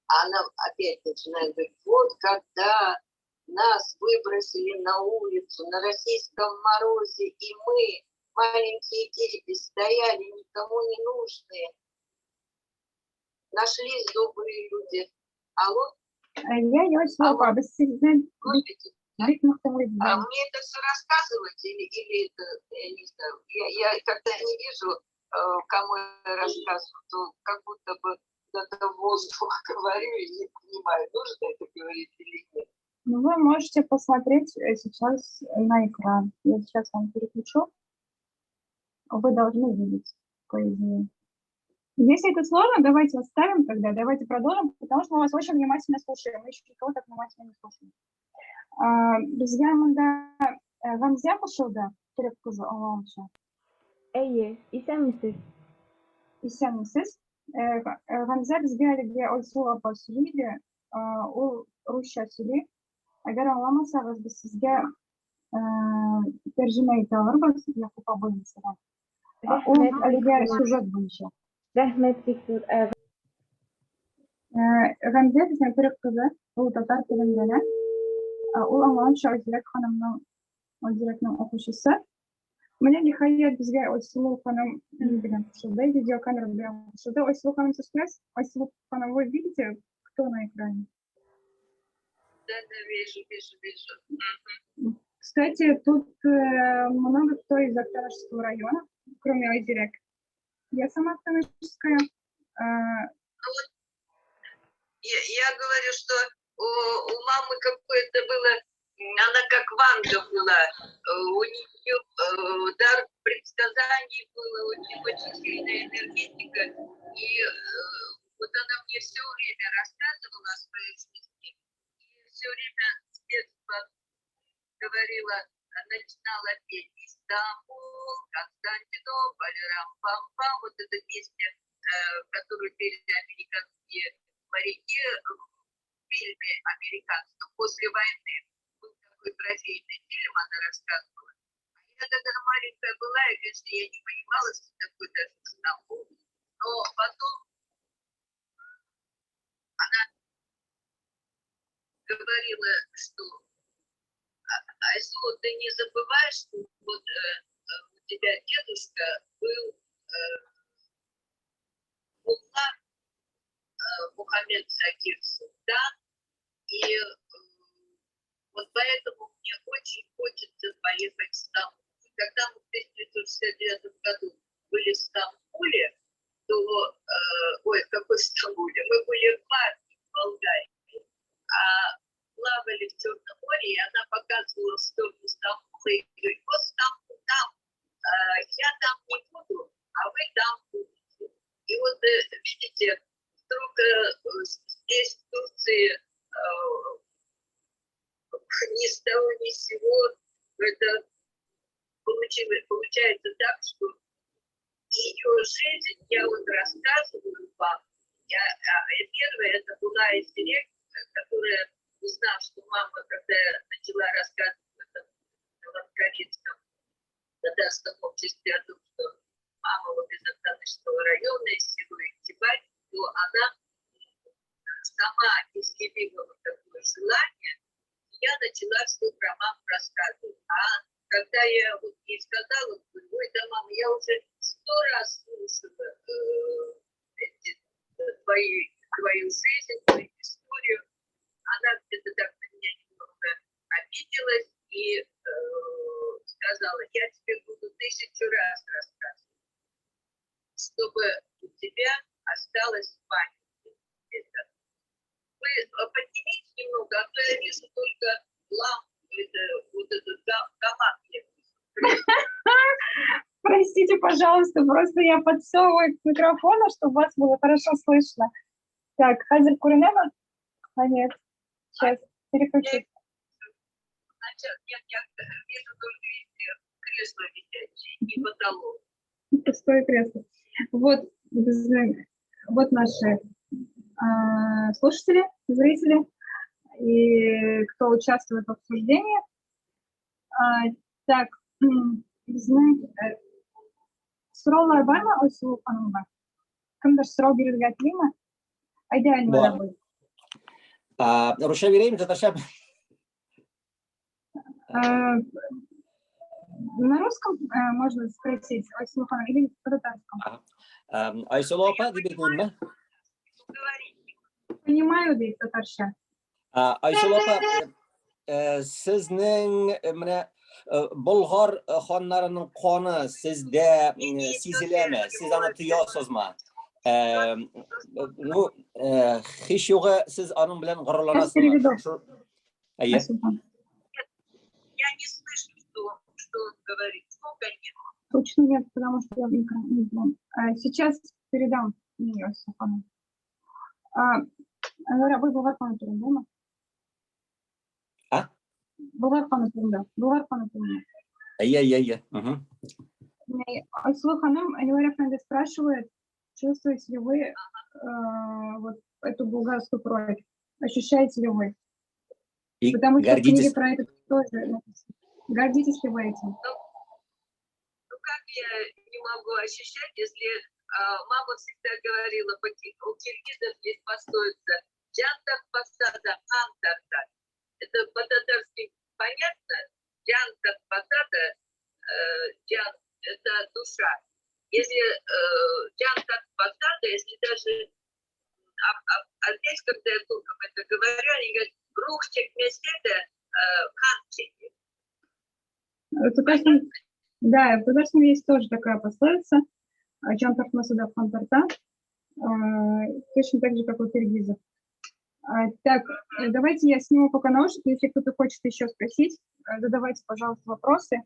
она опять начинает говорить, вот когда нас выбросили на улицу на российском морозе, и мы, маленькие дети, стояли никому не нужные, нашлись добрые люди. Алло? Я очень слабо. А мне это все рассказывать или это, я не знаю, я когда не вижу, кому я рассказываю, то как будто бы куда-то в воздух говорю и не понимаю, нужно это говорить или нет. Ну, вы можете посмотреть сейчас на экран. Я сейчас вам переключу. Вы должны видеть, по идее. Если это сложно, давайте оставим тогда, давайте продолжим, потому что мы вас очень внимательно слушаем. Мы еще никого так внимательно не слушаем. Безгә монда Гамзә кушылды, төрек кызы аңлавымча. Әйе, исәнмесез. Исәнмесез. Гамзә безгә әлегә Айсылу апа сөйли иде, ул русча сөйли. Әгәр аңламасагыз, без сезгә тәрҗемә итә алырбыз, Якуп абый мәсәлән. Ул әлегә сюжет буенча. Рәхмәт бик зур. Гамзә безнең төрек кызы, ул татар телен белә. Ул аңлавымча Айзирәк ханымның, Айзирәкнең укучысы. Менә ниһаять безгә Айсылу ханым белән кушылды, видеокамера белән кушылды. Айсылу ханым, сез күрәсез? Айсылу ханым, вы видите, кто на экране? Да, да, вижу, вижу, вижу. Кстати, тут много кто из Актанышского района, кроме Айзирәк. Я сама актанышская. Я говорю, что у мамы какое-то было, она как Ванга была, у нее дар предсказаний было, очень, очень сильная энергетика, и вот она мне все время рассказывала о своей жизни, и все время с детства говорила, начинала петь «Истамбул, Константинополь, рам-пам-пам», вот эта песня, которую пели американские моряки в фильме американском после войны. Был такой трофейный фильм, она рассказывала. А я тогда маленькая была, и, конечно, я не понимала, что такое даже Стамбул. Но потом она говорила, что Айсулу, ты не забывай, что вот у тебя дедушка был мулла Мухаммед Закир Султан, и вот поэтому мне очень хочется поехать в Стамбул. И когда мы в 1969 году были в Стамбуле, то, ой, в какой Стамбуле, мы были в Варне, в Болгарии, а плавали в Черном море, и она показывала в сторону Стамбула и говорит: вот Стамбул там, я там не буду, а вы там будете. И вот, видите, вдруг здесь, в Турции, ни с того, ни с сего, это получается так, что ее жизнь, я вот рассказываю вам, первая это была Айзерек, которая, узнав, что мама, когда я начала рассказывать в этом Ланкаринском татарском обществе о том, что мама вот из Актанышского района, из села Иктибай, то она сама изъявила вот такое желание, и я начала все про маму рассказывать. А когда я вот ей сказала, говорю: ой, да, мама, я уже 100 раз слушала твою жизнь, твою историю. Она где-то так на меня немного обиделась и сказала: я тебе буду 1000 раз рассказывать, чтобы у тебя осталось в памяти это. Вы поднимите немного, а то я вижу только лампу, вот этот гамак. Простите, пожалуйста, просто я подсовываю к микрофону, чтобы вас было хорошо слышно. Так, Хазир Куринева? А нет, сейчас переключу. Нет, я вижу только эти кресла висячие и потолок. Пустое кресло. Вот, вот наши слушатели, зрители и кто участвует в обсуждении. Так, сораулар бармы Айсылу ханымга? Кемдер сорау бирергә телиме? Әйдә, Эльмира Бар. абый. Русча бирәйме, татарча? На русском можно спросить, Айсылу ханым, или по-татарскому? Айсылу апа, дип әйтәйемме? Понимаю, ди татарча. Айсылу апа, сезнең менә Болгар ханнарының каны сездә сизеләме? Сез аны тоясызмы? Ну, һич югы сез аның белән горурланасызмы? Переведу. Әйе. Айсылу ханым. Я не слышу, что он говорит. Звука нет. Точно нет, потому что я не знаю. Сейчас передам мне, Айсылу ханым. Әнвәр абый, Болгар ханы турындамы? А? Болгар ханы турында. Болгар ханы турында. Әйе, әйе, әйе. Айсылу ханым, Әнвәр әфәнде спрашивает, чувствуете ли вы вот эту булгарскую кровь? Ощущаете ли вы? И Потому что в книге гордитесь. про это тоже написано. Гордитесь ли вы этим? Ну как я не могу ощущать, если мама всегда говорила, у киргизов есть пословица «Джантар посада, хан тарта». Это по-татарски понятно? Джантар посада, джан – это душа. Если джантар посада, если даже... А здесь, когда я туркам это говорю, они говорят: рух чекмесе, хан чекет. Да, в татарском есть тоже такая пословица «Джан тартмаса да хан тарта», точно так же, как у киргизов. Так, давайте я сниму пока наушники, если кто-то хочет еще спросить, задавайте, пожалуйста, вопросы.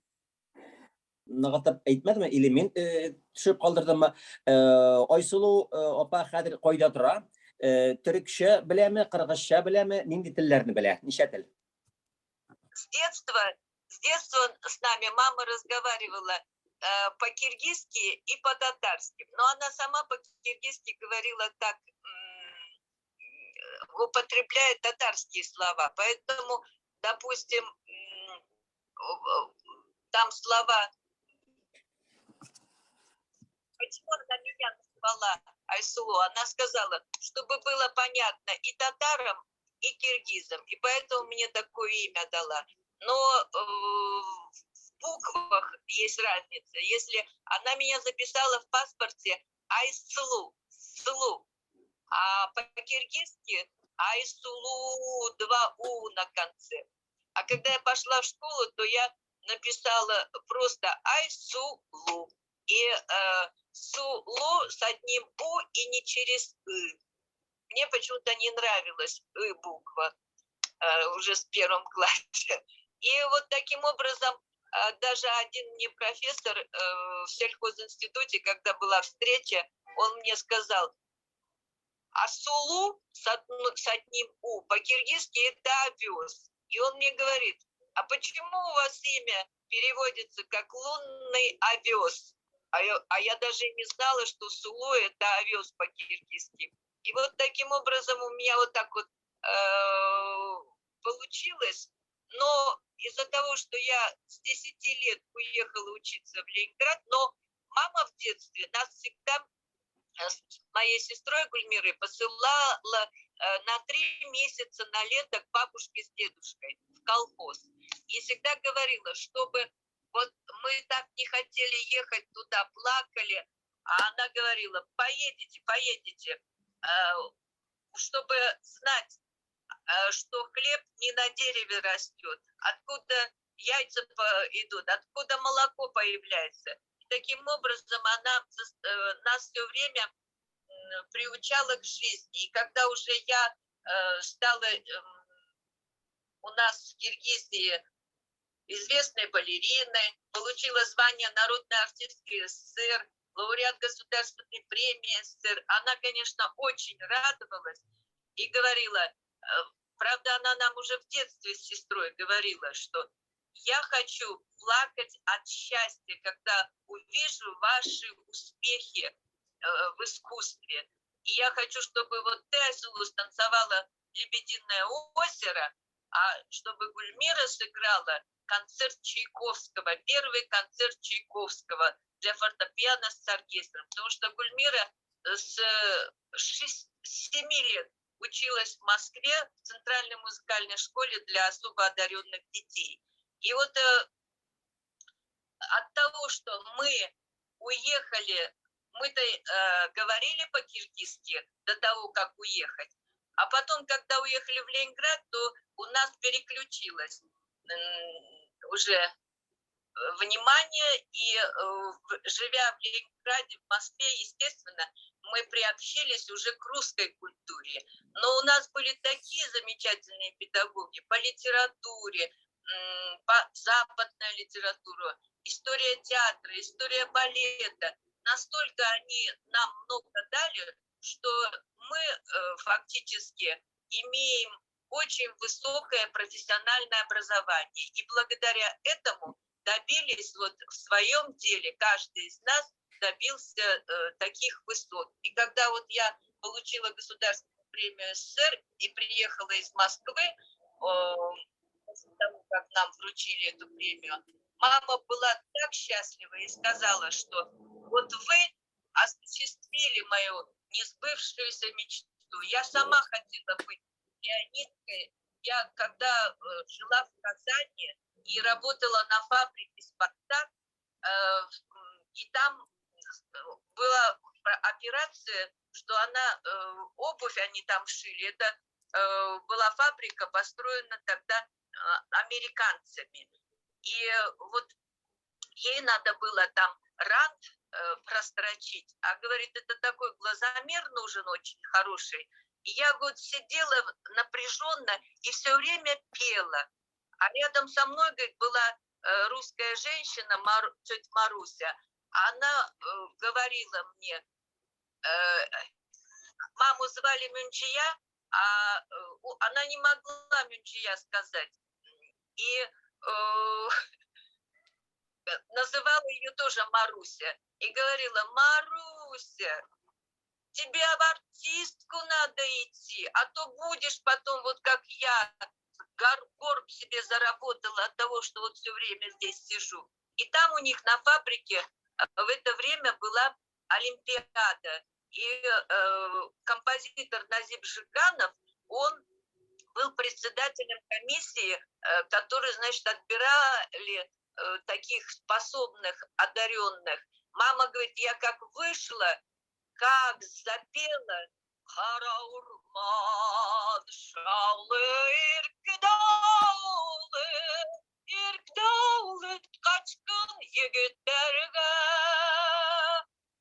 Ныгытып әйтмәдеме, или мин төшеп калдырдыммы? Айсылу апа хәзер кайда тора? Төрекчә беләме, кыргызча беләме, нинди телләрне белә? Ничә тел? С детства с нами мама разговаривала по-киргизски и по-татарски. Но она сама по-киргизски говорила так, употребляет татарские слова. Поэтому, допустим, там слова... Почему она меня назвала Айсулу? Она сказала, чтобы было понятно и татарам, и киргизом. И поэтому мне такое имя дала. Но в буквах есть разница. Если она меня записала в паспорте Айсулу, Сулу, а по-киргизски Айсулу, два У на конце. А когда я пошла в школу, то я написала просто Айсулу. И Сулу с одним У и не через И. Мне почему-то не нравилась И буква уже с первым классе. И вот таким образом даже один мне профессор в сельхозинституте, когда была встреча, он мне сказал, а Сулу с одним У по-киргизски это овес. И он мне говорит, а почему у вас имя переводится как лунный овес? А я даже не знала, что Сулу это овес по-киргизски. И вот таким образом у меня вот так вот получилось. Но из-за того, что я с 10 лет уехала учиться в Ленинград, но мама в детстве нас всегда с моей сестрой Гульмирой посылала на 3 месяца на лето к бабушке с дедушкой в колхоз. И всегда говорила, чтобы вот мы так не хотели ехать туда, плакали, а она говорила, поедете, поедете, чтобы знать, что хлеб не на дереве растет, откуда яйца идут, откуда молоко появляется. И таким образом она нас все время приучала к жизни. И когда уже я стала у нас в Киргизии известной балериной, получила звание народной артистки СССР, лауреат государственной премии СССР, она, конечно, очень радовалась и говорила, правда, она нам уже в детстве с сестрой говорила, что я хочу плакать от счастья, когда увижу ваши успехи в искусстве. И я хочу, чтобы вот ты, Айсулу, станцевала «Лебединое озеро», а чтобы Гульмира сыграла концерт Чайковского, первый концерт Чайковского для фортепиано с оркестром. Потому что Гульмира с 7 лет училась в Москве в Центральной музыкальной школе для особо одаренных детей. И вот от того, что мы уехали, мы-то говорили по-киргизски до того, как уехать, а потом, когда уехали в Ленинград, то у нас переключилось уже внимание, и живя в Ленинграде, в Москве, естественно, мы приобщились уже к русской культуре. Но у нас были такие замечательные педагоги по литературе, по западной литературе, история театра, история балета. Настолько они нам много дали, что мы фактически имеем очень высокое профессиональное образование. И благодаря этому добились вот в своем деле, каждый из нас добился таких высот. И когда вот я получила государственную премию СССР и приехала из Москвы, после того, как нам вручили эту премию, мама была так счастлива и сказала, что вот вы осуществили мою несбывшуюся мечту. Я сама хотела быть пианисткой. Я когда жила в Казани и работала на фабрике «Спартак», и там была операция, что она, обувь они там шили. Это была фабрика, построена тогда американцами. И вот ей надо было там рант прострочить. А говорит, это такой глазомер нужен очень хороший. И я вот сидела напряженно и все время пела. А рядом со мной, говорит, была русская женщина, тетя Маруся. Она говорила мне, маму звали Мюнчия, а она не могла Мюнчия сказать. И называла ее тоже Маруся. И говорила, Маруся, тебе в артистку надо идти, а то будешь потом, вот как я, горб себе заработала от того, что вот все время здесь сижу. И там у них на фабрике в это время была Олимпиада. И композитор Назиб Жиганов, он был председателем комиссии, которые, значит, отбирали таких способных, одаренных. Мама говорит, я как вышла, как запела. Кара урман шаулы ирк даулы, ирк даулы качкын егетләргә.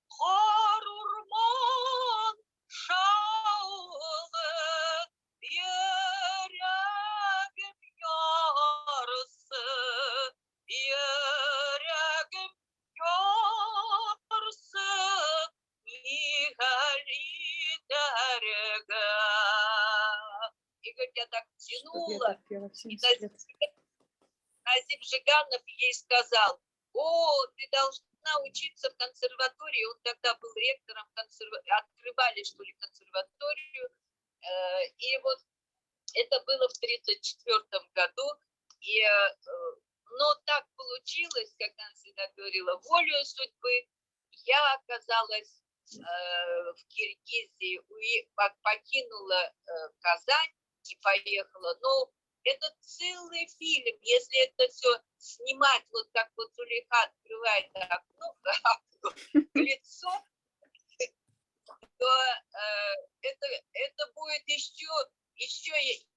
Кара урман шаулы, йөрәгем ярсы, йөрәгем ярсы, нихәл итәргә. И говорит, я так Чтоб я тянула, так пела в и 70 лет. Назим Жиганов ей сказал: о, ты должна учиться в консерватории. Он тогда был ректором, открывали, что ли, консерваторию. И вот это было в 1934 году. Но так получилось, как она всегда говорила, волею судьбы я оказалась в Киргизии, покинула Казань и поехала. Но это целый фильм, если это все снимать, вот как вот Зулейха открывает окно, лицо, то это будет еще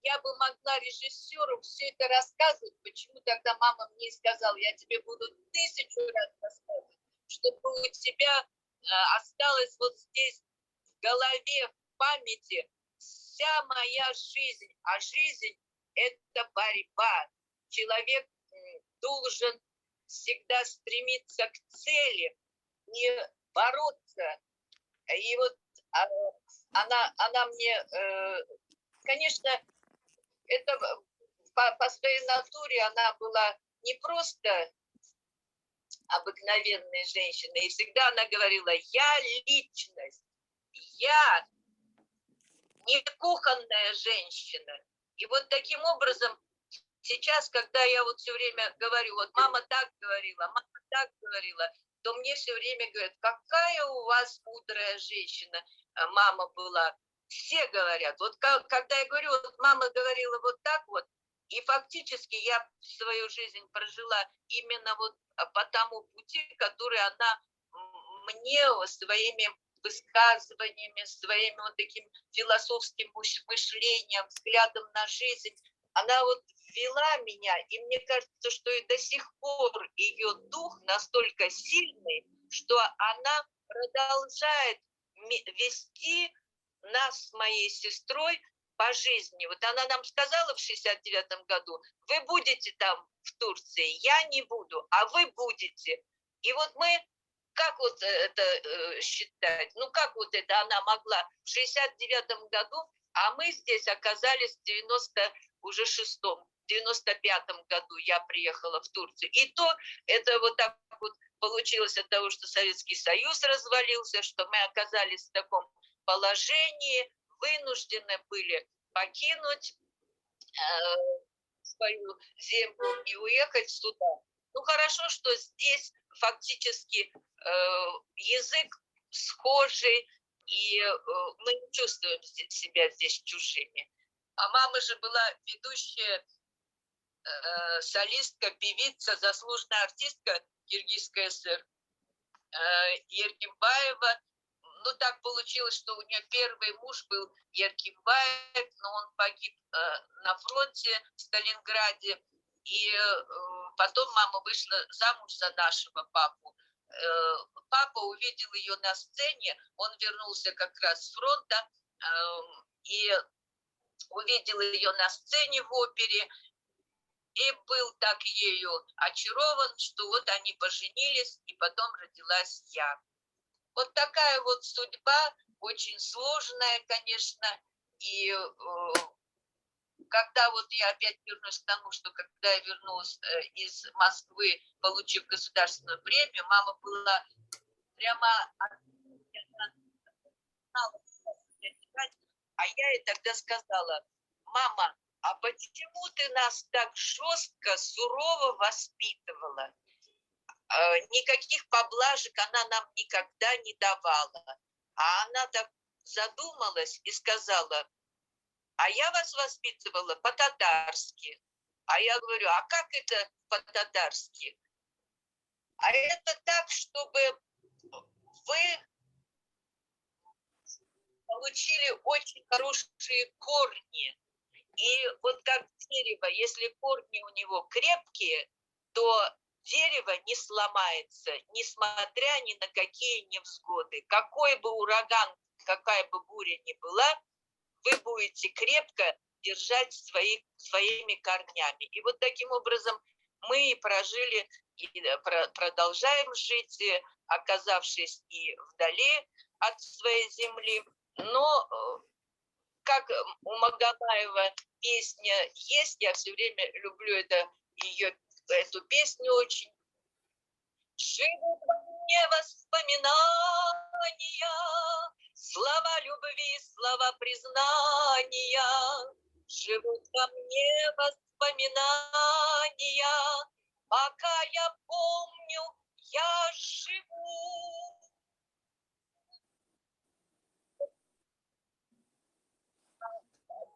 я бы могла режиссеру все это рассказывать, почему тогда мама мне сказала, я тебе буду 1000 раз рассказывать, чтобы у тебя осталось вот здесь в голове, в памяти вся моя жизнь. А жизнь — это борьба. Человек должен всегда стремиться к цели, не бороться. И вот, а, она мне, конечно, это по своей натуре она была не просто обыкновенной женщиной. И всегда она говорила: я личность, я не кухонная женщина. И вот таким образом сейчас, когда я вот все время говорю, вот мама так говорила, мама так говорила, то мне все время говорят, какая у вас мудрая женщина мама была. Все говорят, вот когда я говорю, вот мама говорила вот так вот, и фактически я свою жизнь прожила именно вот по тому пути, который она мне своими высказываниями, своим вот таким философским мышлением, взглядом на жизнь, она вот вела меня, и мне кажется, что и до сих пор ее дух настолько сильный, что она продолжает вести нас с моей сестрой по жизни. Вот она нам сказала в 69-м году: вы будете там в Турции, я не буду, а вы будете. И вот мы, как вот это считать? Ну как вот это она могла в 69-м году, а мы здесь оказались в девяносто уже шестом, в 95-м году я приехала в Турцию. И то это вот так вот получилось от того, что Советский Союз развалился, что мы оказались в таком положении, вынуждены были покинуть свою землю и уехать сюда. Хорошо, что здесь фактически язык схожий, и мы не чувствуем себя здесь чужими. А мама же была ведущая солистка, певица, заслуженная артистка Киргизской ССР Еркимбаева. Так получилось, что у нее первый муж был Еркимбаев, но он погиб на фронте в Сталинграде. И потом мама вышла замуж за нашего папу. Папа увидел ее на сцене, он вернулся как раз с фронта и увидел ее на сцене в опере и был так ею очарован, что вот они поженились, и потом родилась я. Вот такая вот судьба, очень сложная, конечно, и когда вот я опять вернусь к тому, что когда я вернулась из Москвы, получив государственную премию, мама была прямо, а я ей тогда сказала: мама, а почему ты нас так жестко, сурово воспитывала? Никаких поблажек она нам никогда не давала. А она так задумалась и сказала: А я вас воспитывала по-татарски. А я говорю, а как это по-татарски? А это так, чтобы вы получили очень хорошие корни. И вот как дерево, если корни у него крепкие, то дерево не сломается, несмотря ни на какие невзгоды. Какой бы ураган, какая бы буря ни была, вы будете крепко держать своими корнями. И вот таким образом мы и прожили, и продолжаем жить, оказавшись и вдали от своей земли. Но как у Магомаева песня есть, я все время люблю эту песню очень. Живут во мне воспоминания, слова любви, слова признания. Живут во мне воспоминания, пока я помню, я живу.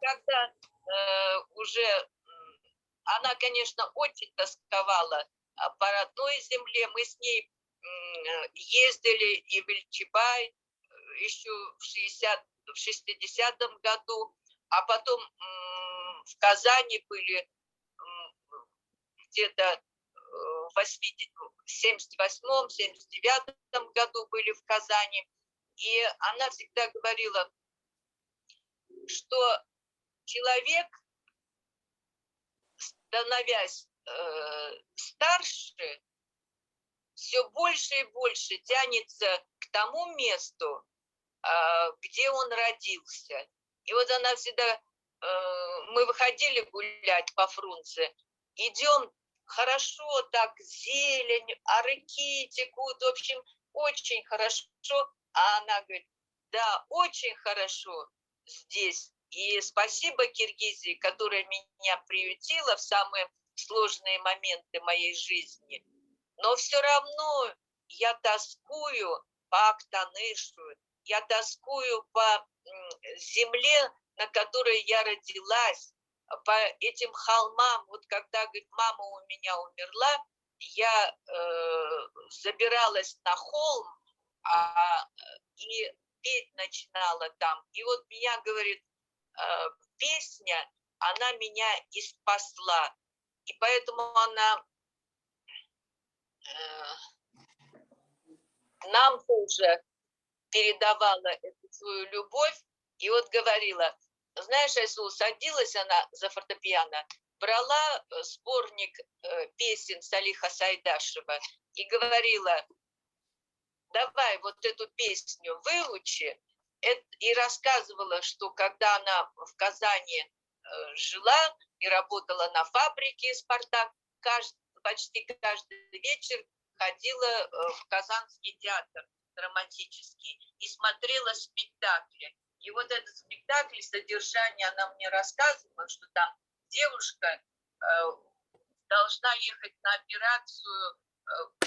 Когда уже она, конечно, очень тосковала по родной земле. Мы с ней ездили и в Ильчибай еще в 60-м году, а потом в Казани были где-то в 78-м, 79-м году были в Казани. И она всегда говорила, что человек, становясь старше, все больше и больше тянется к тому месту, где он родился. И вот она всегда, мы выходили гулять по Фрунзе, идем, хорошо так, зелень, арыки текут, в общем, очень хорошо. А она говорит, да, очень хорошо здесь. И спасибо Киргизии, которая меня приютила в самые сложные моменты моей жизни. Но все равно я тоскую по Актанышу, я тоскую по земле, на которой я родилась, по этим холмам. Вот когда, говорит, мама у меня умерла, я забиралась на холм и петь начинала там. И вот меня, говорит, песня, она меня и спасла. И поэтому она нам тоже передавала эту свою любовь. И вот говорила, знаешь, Айсулу, садилась она за фортепиано, брала сборник песен Салиха Сайдашева и говорила, давай вот эту песню выучи. И рассказывала, что когда она в Казани жила и работала на фабрике «Спартак», почти каждый вечер ходила в Казанский театр драматический и смотрела спектакли. И вот этот спектакль, содержание, она мне рассказывала, что там девушка должна ехать на операцию,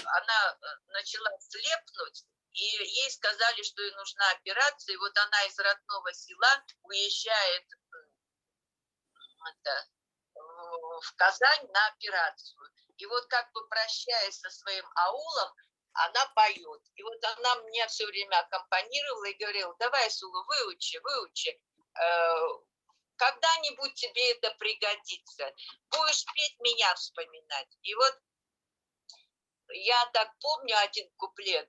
она начала слепнуть, и ей сказали, что ей нужна операция, и вот она из родного села уезжает в Казань на операцию. И вот как бы прощаясь со своим аулом, она поет. И вот она меня все время аккомпанировала и говорила, давай, Сулу, выучи, выучи. Когда-нибудь тебе это пригодится. Будешь петь, меня вспоминать. И вот я так помню один куплет.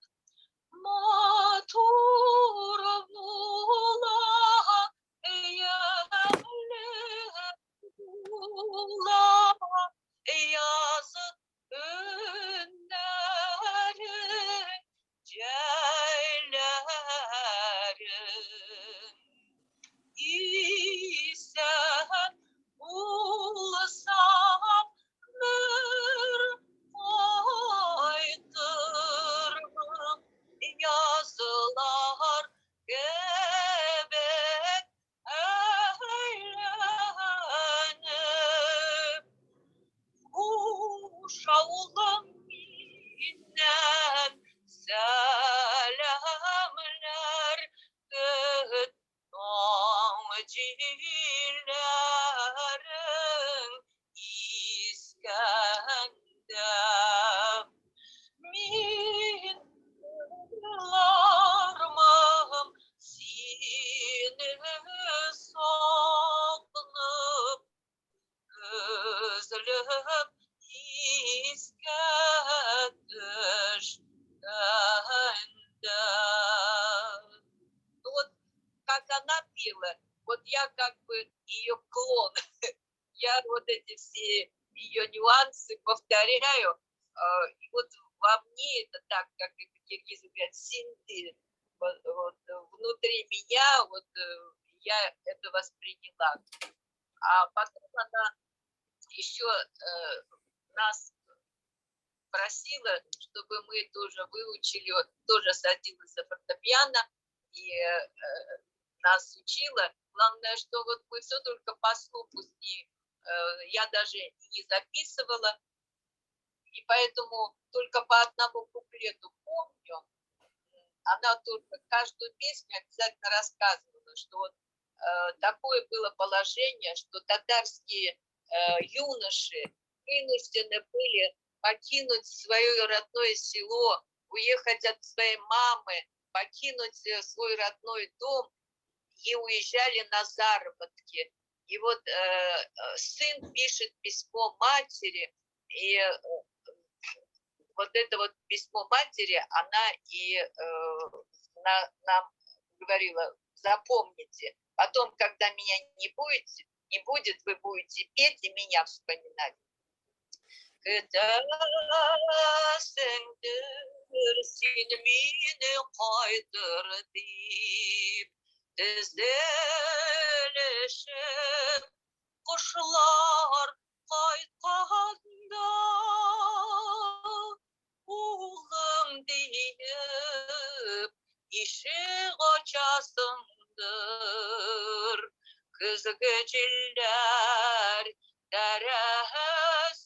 җилләрең искәндә. Мин уйлармын сине сагынып, өзелеп искә төшкәндә. Ну вот, как она пела, вот я как бы ее клон. Я вот эти все ее нюансы повторяю. И вот во мне это так, как это киргизы говорят, синды. Вот, внутри меня вот я это восприняла. А потом она еще нас просила, чтобы мы тоже выучили, тоже садилась за фортепиано и нас учила. Главное, что вот мы все только по слуху с ней, я даже не записывала, и поэтому только по одному куплету помню. Она только каждую песню обязательно рассказывала, что вот такое было положение, что татарские юноши вынуждены были покинуть свое родное село, уехать от своей мамы, покинуть свой родной дом и уезжали на заработки. И вот сын пишет письмо матери, и вот это вот письмо матери, она и нам говорила: запомните, потом, когда меня не будет, вы будете петь и меня вспоминать. Көтәсеңдер син мине кайтыр дип, тезелешеп кошлар кайтканда, улым диеп ишек ачасыңдыр, көзге җилләр тәрәз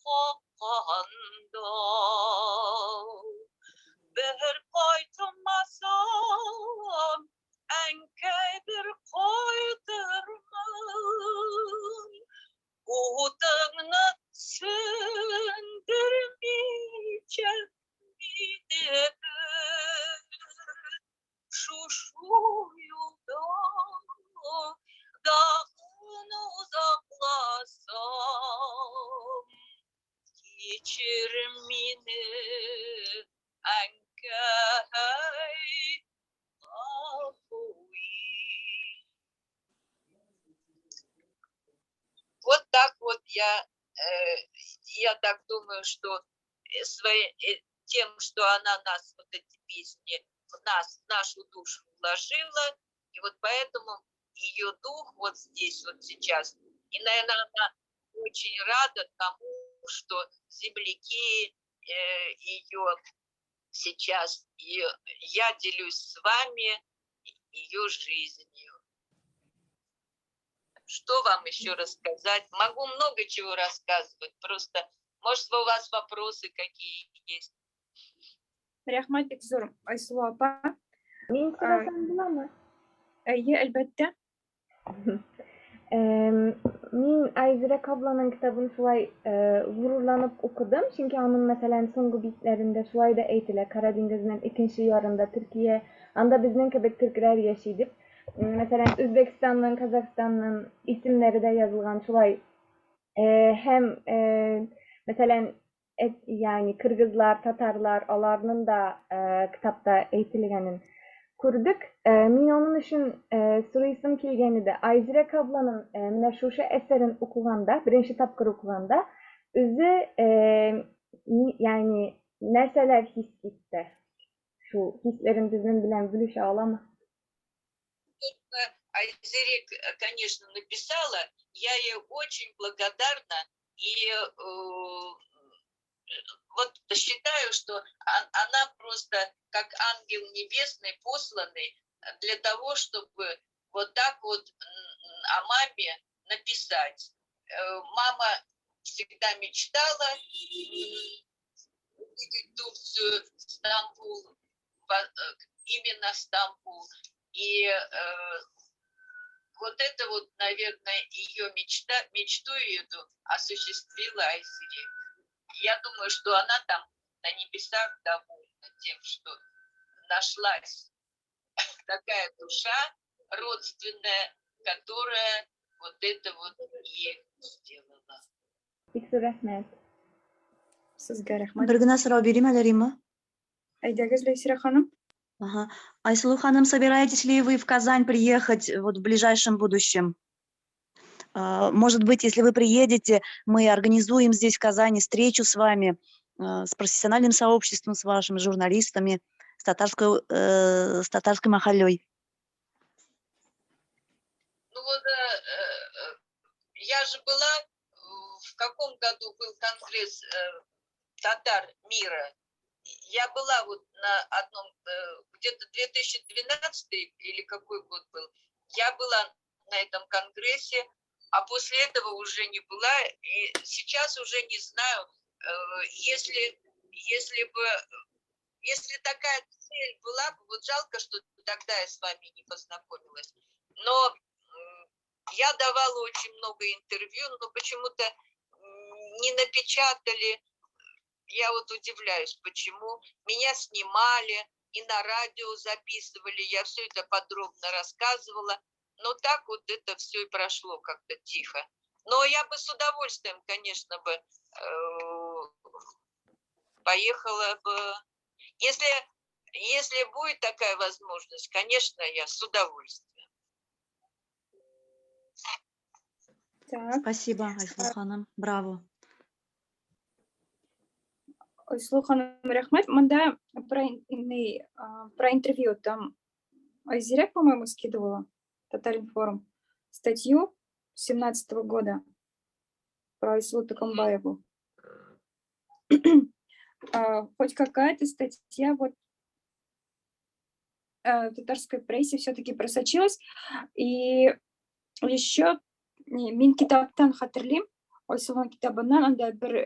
какканда. Бер кайтмасам, әнкәй, бер кайтырмын, утыңны сүндермичә мине шушы юлда тагын озакласам, кичер мине, әнкәй, гафу ит. Вот так вот я так думаю, что тем, что она нас, вот эти песни, в нас, в нашу душу вложила, и вот поэтому ее дух вот здесь вот сейчас. И, наверное, она очень рада тому, что земляки ее сейчас, и я делюсь с вами ее жизнью. Что вам еще рассказать? Могу много чего рассказывать, просто, может, у вас вопросы какие есть. Рәхмәт бик зур, Айсылу апа. Мин сорасам буламы? Әйе, әлбәттә. Мин Айзирәк абланың китабын шулай горурланып укыдым, чөнки аның, мәсәлән, соңгы битләрендә шулай да әйтелә: Кара диңгезнең икенче ярында Төркия, анда безнең кебек төркләр яши дип. Мәсәлән, Үзбәкстанның, Казахстанның исемнәре дә язылган шулай. Һәм, мәсәлән, ягъни кыргызлар, татарлар, аларның да китапта әйтелгәнен күрдек. Мин аның өчен сорыйсым килгән иде. Айзирәк абланың менә шушы әсәрен укыганда, беренче тапкыр укыганда, үзе ягъни нәрсәләр хис итте? Шул хисләрен безнең белән бүлешә аламы? Айзирек, конечно, написала. Я ей очень благодарна и вот считаю, что она просто как ангел небесный, посланный для того, чтобы вот так вот о маме написать. Мама всегда мечтала увидеть Турцию, Стамбул, именно Стамбул. И Вот это вот, наверное, ее мечта, мечту эту осуществила Айзерек. Я думаю, что она там на небесах довольна тем, что нашлась такая душа родственная, которая вот это вот и сделала. Бик зур рәхмәт. Сезгә рәхмәт. Бер генә сорау бирим әле, Римма. Әйдәгез, Ләйсирә ханым. Ага. Айсылу ханым, собираетесь ли вы в Казань приехать вот в ближайшем будущем? Может быть, если вы приедете, мы организуем здесь, в Казани, встречу с вами, с профессиональным сообществом, с вашими журналистами, с татарской махаллей. Ну вот, я же была, в каком году был конгресс татар мира? Я была вот на одном, где-то 2012 или какой год был, я была на этом конгрессе, а после этого уже не была, и сейчас уже не знаю, если такая цель была бы, вот жалко, что тогда я с вами не познакомилась, но я давала очень много интервью, но почему-то не напечатали. Я вот удивляюсь, почему. Меня снимали и на радио записывали, я все это подробно рассказывала, но так вот это все и прошло как-то тихо. Но я бы с удовольствием, конечно, бы поехала бы. Если будет такая возможность, конечно, я с удовольствием. Так. Спасибо, Айсылу ханым. Браво. Айсылу ханым, рәхмәт. Монда про интервью там Айзерек, по-моему, скидывала Татаринформ статью 17-го года про Айсылу Токамбаеву. Хоть какая-то статья в татарской прессе все-таки просочилась. И еще мин китаптан хәтерлим, Айсылуның китабыннан анда бер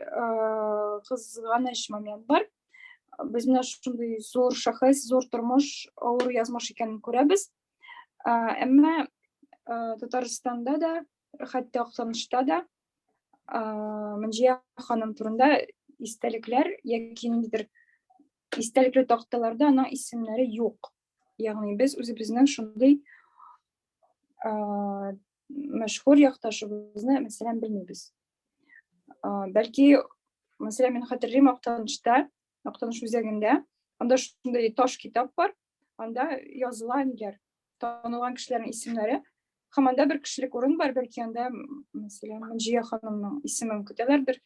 кызганыч момент бар. Без менә шундый зур шәхес, зур тормыш, авыр язмыш икәнен күрәбез. Әмма Татарстанда да, хәтта Актанышта да Мөнҗия ханым турында истәлекләр яки ниндидер истәлекле такталарда аның исемнәре юк. Ягъни без үзебезнең шундый мәшһүр якташыбызны, мәсәлән, белмибез. Бәлки, мәсәлән, мин хәтерлим, Актанышта, Актаныш үзәгендә, анда шундый таш китап бар, анда языла ниләр, танылган кешеләрнең исемнәре. Һәм анда бер кешелек урын бар, бәлки анда, мәсәлән, Мөнҗия ханымның исемен көтәләрдер.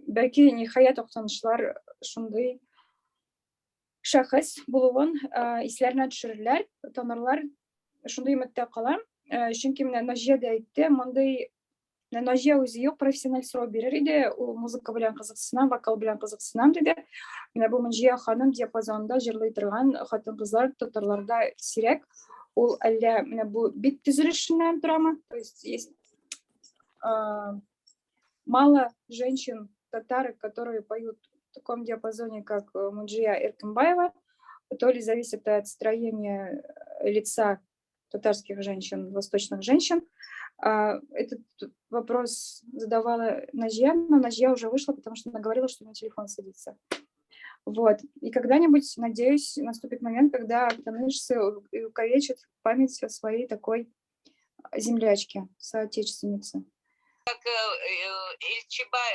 Бәлки, ниһаять, актанышлар шундый шәхес булуын исләренә төшерерләр, танырлар. Шундый өметтә калам. Чөнки менә Наҗия дә әйтте, мондый Наҗия үзе юк, профессиональ сорау бирер иде, ул музыка белән кызыксынам, вокал белән кызыксынам диде. Менә бу Мөнҗия ханым диапазонында җырлый торган хатын-кызлар татарларда сирәк. Ул әллә менә бу бит төзелешеннән торамы? То есть есть мало женщин татарок, которые поют в таком диапазоне, как Мунджия Эркимбаева, то ли зависит от строения лица татарских женщин, восточных женщин. Этот вопрос задавала Наҗия, но Наҗия уже вышла, потому что она говорила, что на телефон садится. И когда-нибудь, надеюсь, наступит момент, когда актанышцы увековечат память о своей такой землячке, соотечественнице. Как Ильчибай,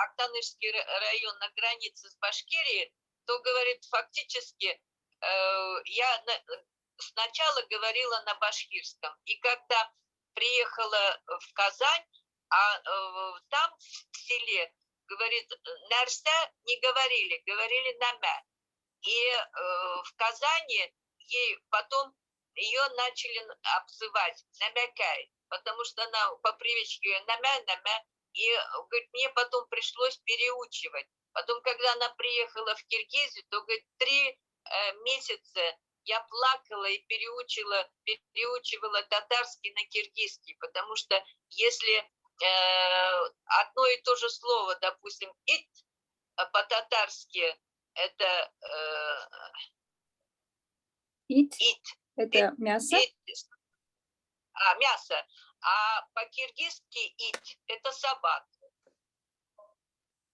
Актанышский район на границе с Башкирией, то, говорит, фактически я сначала говорила на башкирском. И когда приехала в Казань, а там в селе, говорит, нәрсә не говорили, говорили нәмә. И в Казани ей потом ее начали обзывать нәмәкәй, потому что она по привычке говорит, нәмә, нәмә. И, говорит, мне потом пришлось переучивать. Потом, когда она приехала в Киргизию, то, говорит, 3 месяца я плакала и переучивала татарский на киргизский, потому что если одно и то же слово, допустим, ит по-татарски, это Ит? ит. Это мясо? Ит. А, мясо. А по-киргизски ит – это собака.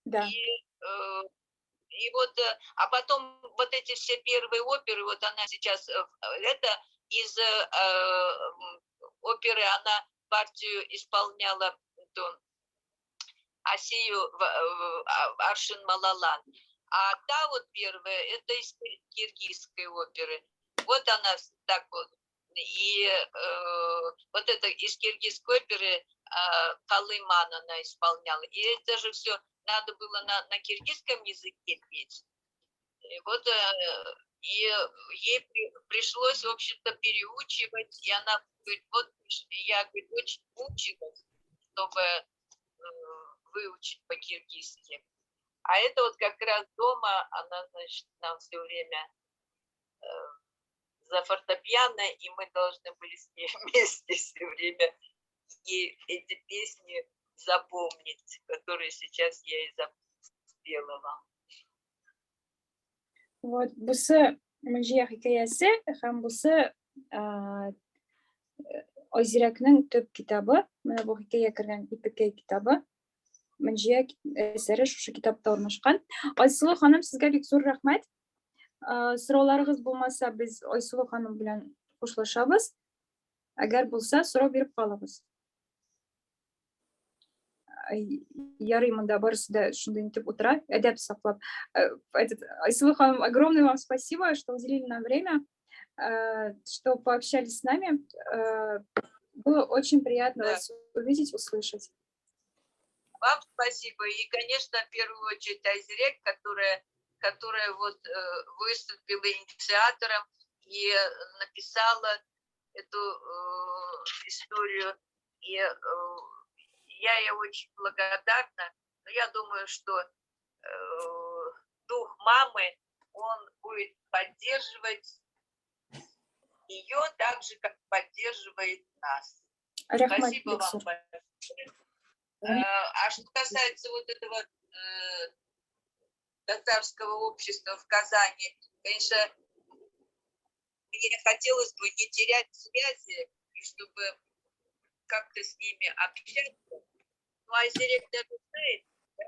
Да. И вот, а потом вот эти все первые оперы, вот она сейчас, это из оперы она партию исполняла эту Асию Аршын Малалан. А та вот первая, это из киргизской оперы. Вот она так вот. И вот это из киргизской оперы Калыман она исполняла. И это же все надо было на киргизском языке петь. И вот и ей пришлось, в общем-то, переучивать. И она говорит, вот я, говорит, очень мучилась, чтобы выучить по-киргизски. А это вот как раз дома она, значит, нам все время за фортепиано, и мы должны были с ней вместе все время ей эти песни запомнить, которые сейчас я и спела вам. Вот, бусы Мөнҗия хикәясе һәм бусы Айзирәкнең төп китабы, менә бу хикәя кергән Ипекәй китабы. Мөнҗия әсәре шушы китапта урнашкан. Айсылу ханым, сезгә бик зур рәхмәт. Сорауларыгыз булмаса, без Айсылу ханым белән хушлашабыз. Әгәр булса, сорау биреп калыгыз. Ярый, монда барысы да шундый итеп утыра, әдәп саклап. Этот, Айсылу ханым, огромное вам спасибо, что уделили нам время, что пообщались с нами. Было очень приятно вас увидеть, услышать. Вам спасибо. И, конечно, в первую очередь Айзерек, которая вот выступила инициатором и написала эту историю. И я ей очень благодарна. Но я думаю, что дух мамы, он будет поддерживать ее так же, как поддерживает нас. Рәхмәт, Спасибо вам бик зур. Большое. А что касается вот этого татарского общества в Казани, конечно, мне хотелось бы не терять связи, и чтобы как-то с ними общаться. Ну, Айзерек даже знает, да?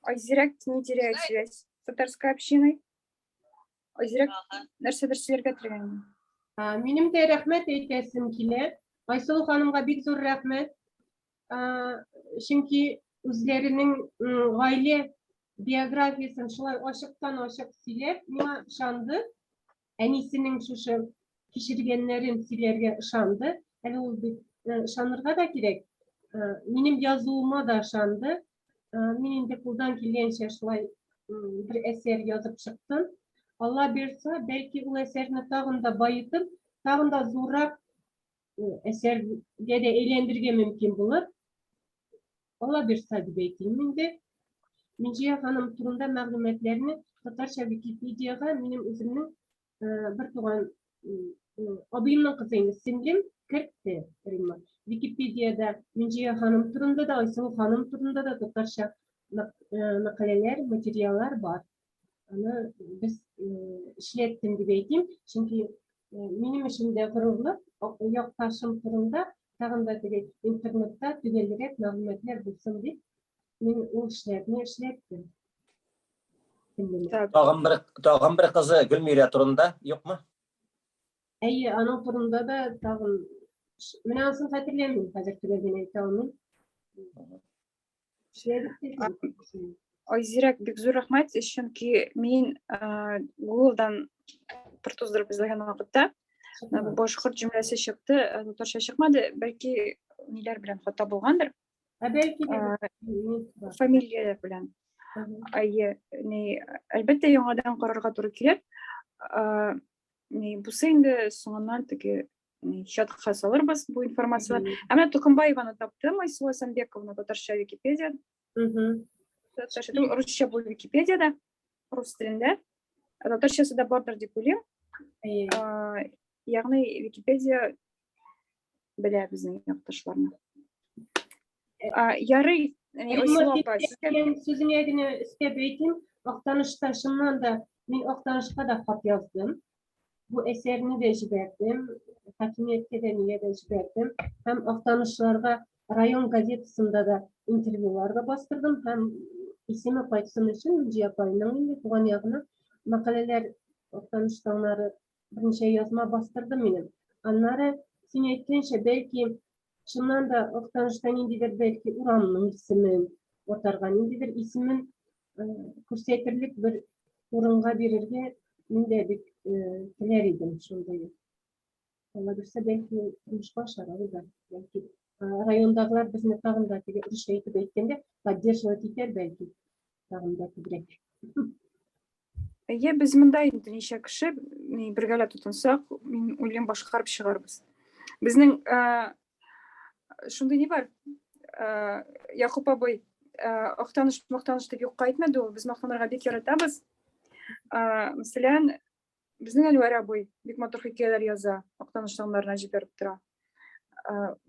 Айзерек не теряет Знает. Связь с татарской общиной. Айзерек нәрсәдер сөйләргә теләгән. Минем дә рәхмәт әйтәсем килә. Айсылу ханымга бик зур рәхмәт. Чөнки үзләренең гаилә биографиясын шулай ачыктан ачык сөйләп, миңа ышанды. Әнисенең шушы кичергәннәрен сөйләргә ышанды. Әле ул бит ышанырга да кирәк. Минем язуыма да ышанды. Мин инде кулдан килгәнчә шулай бер әсәр язып чыктым. Алла бирсә, бәлки ул әсәрне тагын да баетып, тагын да зуррак әсәргә дә әйләндерергә мөмкин булыр. Алла бирсә дип әйтим инде. Минҗия ханым турында мәгълүматларны татарча Википедиягә минем үземнең бер туган абыемның кызы инде сеңлем кертте Римма. Википедиядә Минҗия ханым турында да, Айсылу ханым турында да татарча мәкаләләр, материаллар бар. Аны без эшләттем дип әйтим, чөнки минем өчен дә горурлык, якташым турында тагын да теге интернетта төгәлрәк мәгълүматлар булсын дип, мин ул эшләрне эшләттем. Так. Тагын бер кызы Гөлмирә турында юкмы? Әйе, аның турында да тагын менә анысын хәтерләмим, хәзер төгәл генә әйтә алмыйм. Эшләдек тә. Айзирәк, бик зур рәхмәт, чөнки мин Google'дан пыр туздырып эзләгән вакытта менә бу башкорт җөмләсе чыкты, татарча чыкмады, бәлки ниләр белән хата булгандыр. Ә бәлки дә Фамилияләр белән. Әйе, ни, әлбәттә, яңадан карарга туры килер. Ни, бусы инде соңыннан теге ни, чатка салырбыз бу информацияны. Ә менә Токымбаеваны таптым, Айсылу Асанбековна татарча Википедия. Татарча, русча бу Википедияда, рус телендә. Ә татарчасы да бардыр дип уйлыйм. Ягъни Википедия белә безнең якташларны. Ярый, Айсылу апа, сезгә Сүзеңә генә өстәп әйтим, Актанышта чыннан да мин Актанышка да хат яздым. Бу әсәрне дә җибәрдем, хакимияткә дә нигә дә җибәрдем. Һәм Актанышларга район газетасында да интервьюлар да бастырдым һәм исеме кайтсын өчен Мөнҗия апайның инде туган ягына мәкаләләр Актаныш таңнары берничә язма бастырдым минем. Аннары син әйткәнчә, бәлки чыннан да Актанышта ниндидер бәлки урамның исемен атарга, ниндидер исемен күрсәтерлек бер урынга бирергә мин дә бик теләр идем шундый. Алла бирсә, бәлки тормышка ашар ул да. Бәлки райондагылар безне тагын да теге русча итеп әйткәндә поддерживать итәр бәлки тагын да күбрәк. Әйе, без монда инде ничә кеше бергәләп тотынсак, мин уйлыйм, башкарып чыгарбыз. Безнең шундый ни бар? Якуп абый, Актаныш, мактаныш дип юкка әйтмәде ул. Без мактанырга бик яратабыз. Мәсәлән, безнең Әнвәр абый бик матур хикәяләр яза, Актаныш таңнарына җибәреп тора.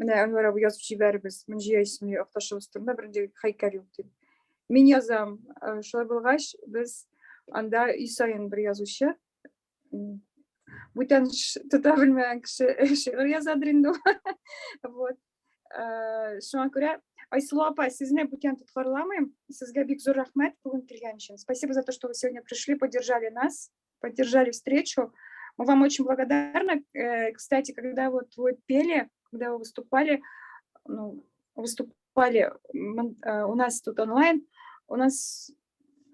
Менә Әнвәр абый язып җибәрбез, Мөнҗия исемле якташыбыз турында бернинди һәйкәл юк дип. Мин язам. Шулай булгач, без анда өй саен бер язучы, бүтән тота белмәгән кеше шигырь язадыр инде ул. Вот. Шуңа күрә, Айсылу апа, сезне бүтән тоткарламыйм. Сезгә бик зур рәхмәт бүген килгән өчен. Спасибо за то, что вы сегодня пришли, поддержали нас, поддержали встречу. Мы вам очень благодарны. Кстати, когда вот вы пели, когда вы выступали, ну, выступали у нас тут онлайн, у нас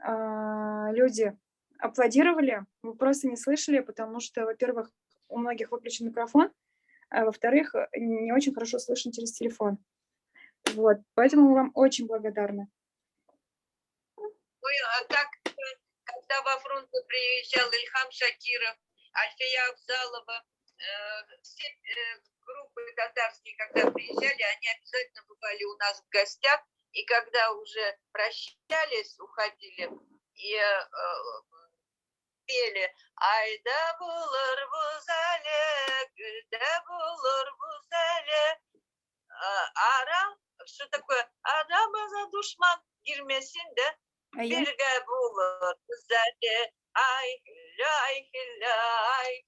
люди аплодировали, вы просто не слышали, потому что, во-первых, у многих выключен микрофон, а во-вторых, не очень хорошо слышно через телефон. Вот, поэтому мы вам очень благодарны. Ой, а как, когда во Фрунзе приезжал Ильхам Шакиров, Альфия Абзалова, все группы татарские, когда приезжали, они обязательно бывали у нас в гостях, и когда уже прощались, уходили, и пели «Айда булырбыз әле, гөлдә булырбыз әле». Ара, что такое? Aramıza душман girmesin de birgә булырбыз әле. Ай, ай, ай.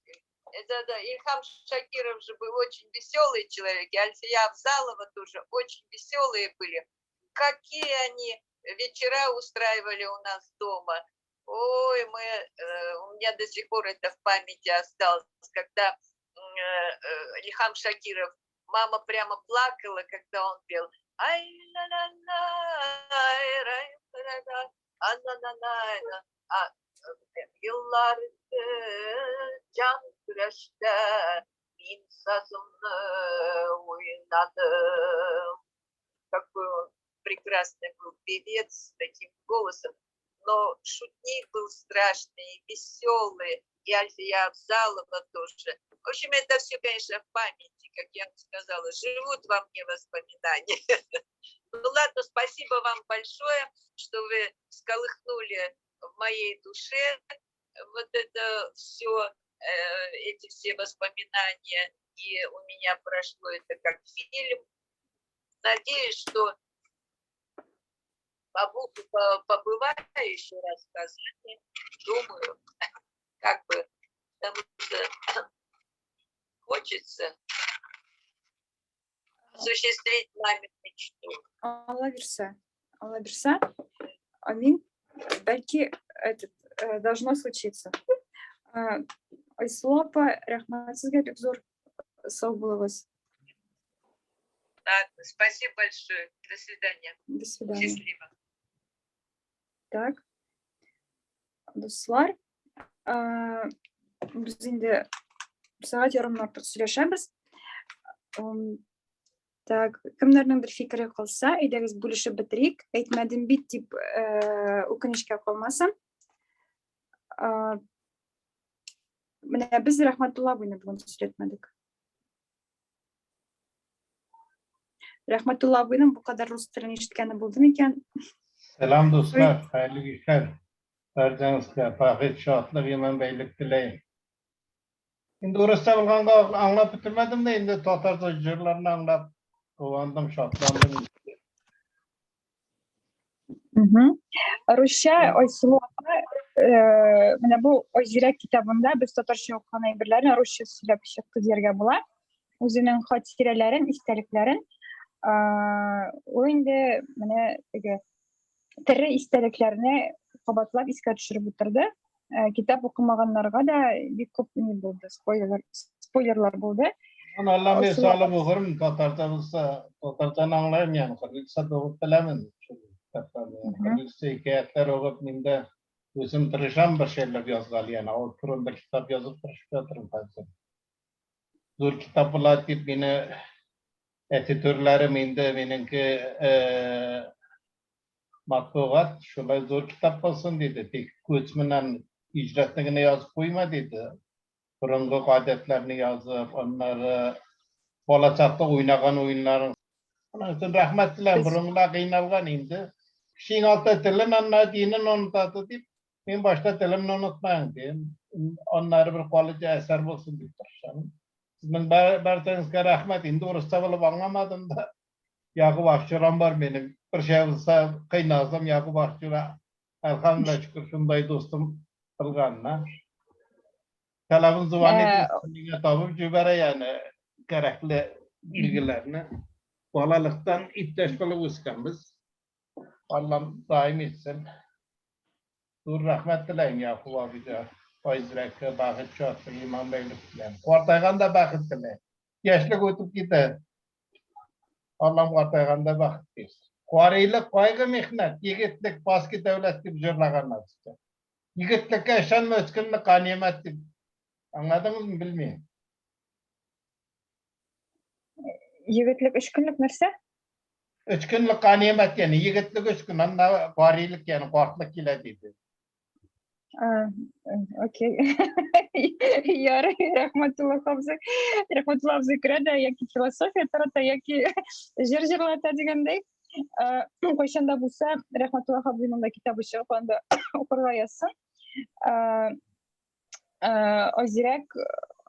Это да, Ильхам Шакиров же был очень веселый человек, и Альфия Абзалова тоже очень веселые были. Какие они вечера устраивали у нас дома. Ой, у меня до сих пор это в памяти осталось, когда Ильхам Шакиров, мама прямо плакала, когда он пел «Ай, ла-ла-ла, ай, рай, ра-ра, а-на-на-на-на, а, Yıllar can güreşte min sazımны уйнадым». Какой он прекрасный был певец с таким голосом, но шутник был страшный, веселый, и Альфия Абзалова тоже. В общем, это все, конечно, в памяти, как я вам сказала, живут во мне воспоминания. Ну ладно, спасибо вам большое, что вы всколыхнули в моей душе вот это все, эти все воспоминания, и у меня прошло это как фильм. Надеюсь, что побываю еще раз в Казани, думаю, как бы, потому что хочется осуществить мамину мечту. Алла бирсә, Алла бирсә, амин. Бәлки, этот, должно случиться. Айсылу апа, рәхмәт сезгә бик зур, сау булыгыз. Ладно, спасибо большое. До свидания. До свидания. Счастливо. Так. Дуслар, без инде сәгать ярымнан артык сөйләшәбез. Так, кемнәрнеңдер фикере калса, әйдәгез бүлешеп бетерик. Әйтмәдем бит дип үкенечкә калмасын. Менә без Рәхмәтулла абыйны бүген сөйләтмәдек. Рәхмәтулла абыйның бу кадәр рус телен ишеткәне булды микән? Сәлам дуслар, хәерле кичләр. Барчаңызга бәхет, шатлык, иман, бәйлек теләйм. Инде урысча булганга аңлап бетермәдем дә, инде татарча җырларны аңлап куандым, шатландым. Русча Айсылу апа Менә бу Айзирәк китабында без татарча укыган әйберләрне русча сөйләп чыкты дияргә була. Үзенең хатирәләрен, истәлекләрен ул инде менә теге тере истәлекләрне кабатлап искә төшереп утырды. Китап укымаганнарга да бик күп ни булды, спойлерлар, спойлерлар булды. Аны Алла мен салып укырмын, татарча булса, татарчаны аңлыйм яны, кыргызча да укып беләмен. Шул китапларны. Кыргызча хикәятләр укып, мин дә үзем тырышам бер шәйләп язгалы, яны авыл турында китап язып тырышып ятырым хәзер. Зур китап була дип мине әтитүрләрем инде минеңке матбугат шулай зур китап булсын диде. Тик күз менән иҗатны генә язып куйма диде. Борынгы гадәтләрне язып, аннары балачакта уйнаган уеннарын. Аның өчен рәхмәт теләм, борынгылар кыйналган инде. Кешенең ата телен, аннары динен онытады дип, мин башта телемне онытмайм дим. Аннары бер калыҗы әсәр булсын дип тырышам. Сезнең барчагызга рәхмәт. Инде урысча булып аңламадым да. Ягып Акчурам бар минем. Бер шәй булса, кыйналсам, Ягып Акчура. Әлхәмдүлилләһ, шөкер, шундай дустым булганына. Талабын звонит, миңа табып җибәрә яны кәрәкле билгеләрне. Балалыктан иптәш булып үскәнбез. Аллам даим итсен. Зур рәхмәт теләйм Якуб абыйга. Айзрәккә бәхет, шатлык, иман байлык теләйм. Картайганда бәхет теләйм. Яшьлек үтеп китә. Аллам картайганда бәхет бирсен. Карыйлык кайгы михнәт, егетлек паски дәүләт дип җырлаганнар. Егетлеккә ышанма, өч көнлек ганимәт дип. Аңладыңызмы, белмим. Егетлек өч көнлек нәрсә? Өч көнлек ганимәт яни егетлек өч көн, анда карилык яни картлык килә диде. Окей. Ярый, рәхмәтулла абзый. Рәхмәтулла абзый керә дә яки философия тарата, яки җыр җырлата дигәндәй. Кайчан да булса, Рәхмәтулла абзыйның да китабы чыгып, анда укырга язсын. Азирәк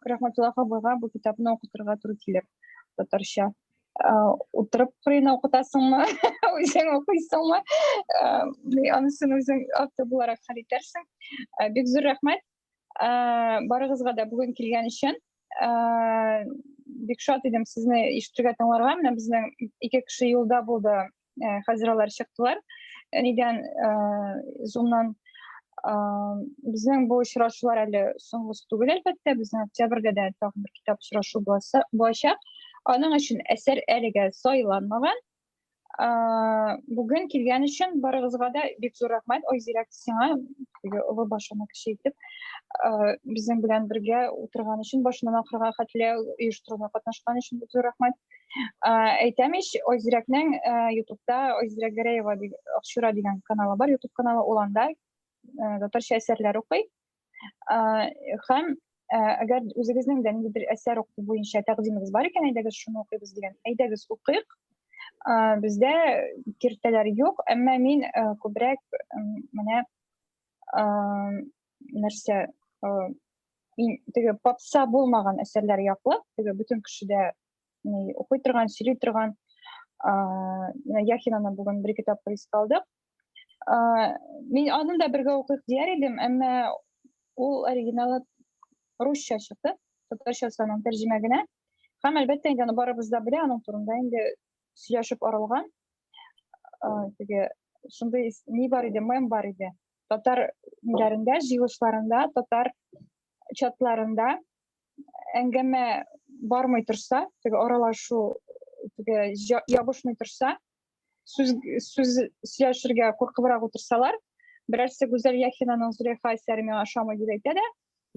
Рәхмәтулла абыйга бу китапны укытырга туры килер татарча. Утырып кырыена укытасыңмы, үзең укыйсыңмы, анысын үзең автор буларак хәл итәрсең. Бик зур рәхмәт барыгызга да бүген килгән өчен. Бик шат идем сезне ишетергә, тыңларга. Менә безнең ике кеше юлда булды, хәзер алар чыктылар нидән, Зумнан. Безнең бу очрашулар әле соңгысы түгел, әлбәттә. Безнең октябрьдә дә тагын бер китап очрашу булачак. Аның өчен әсәр әлегә сайланмаган. Бүген килгән өчен барыгызга да бик зур рәхмәт. Айзирәк, сиңа теге олы башына кеше итеп безнең белән бергә утырган өчен, башыннан ахырга хәтле оештыруда катнашкан өчен бик зур рәхмәт. Әйтәм ич, Айзирәкнең Ютубта Айзирәк Гәрәева Акчура дигән каналы бар, Ютуб каналы, ул анда татарча әсәрләр укый. Һәм әгәр үзегезнең дә ниндидер әсәр уку буенча тәкъдимегез бар икән, әйдәгез шуны укыйбыз дигән, әйдәгез укыйк. Бездә киртәләр юк, әмма мин күбрәк менә нәрсә, мин теге попса булмаган әсәрләр яклы, теге бөтен кеше дә укый торган, сөйли торган. Яхинаны бүген бер ике тапкыр искә алдык. Мин аны да бергә укыйк дияр идем, әмма ул оригиналы русча чыкты, татарчасы аның тәрҗемә генә. Һәм әлбәттә инде аны барыбыз да белә, аның турында инде сөйләшеп арылган. Теге шундый ни бар иде, мем бар иде. Татар ниләрендә, җыелышларында, татар чатларында әңгәмә бармый торса, теге аралашу теге ябышмый торса, сүз сүз сөйләшергә куркыбрак утырсалар, берәрсе Гүзәл Яхинаның Зөләйха әсәре миңа ошамый дип әйтә дә,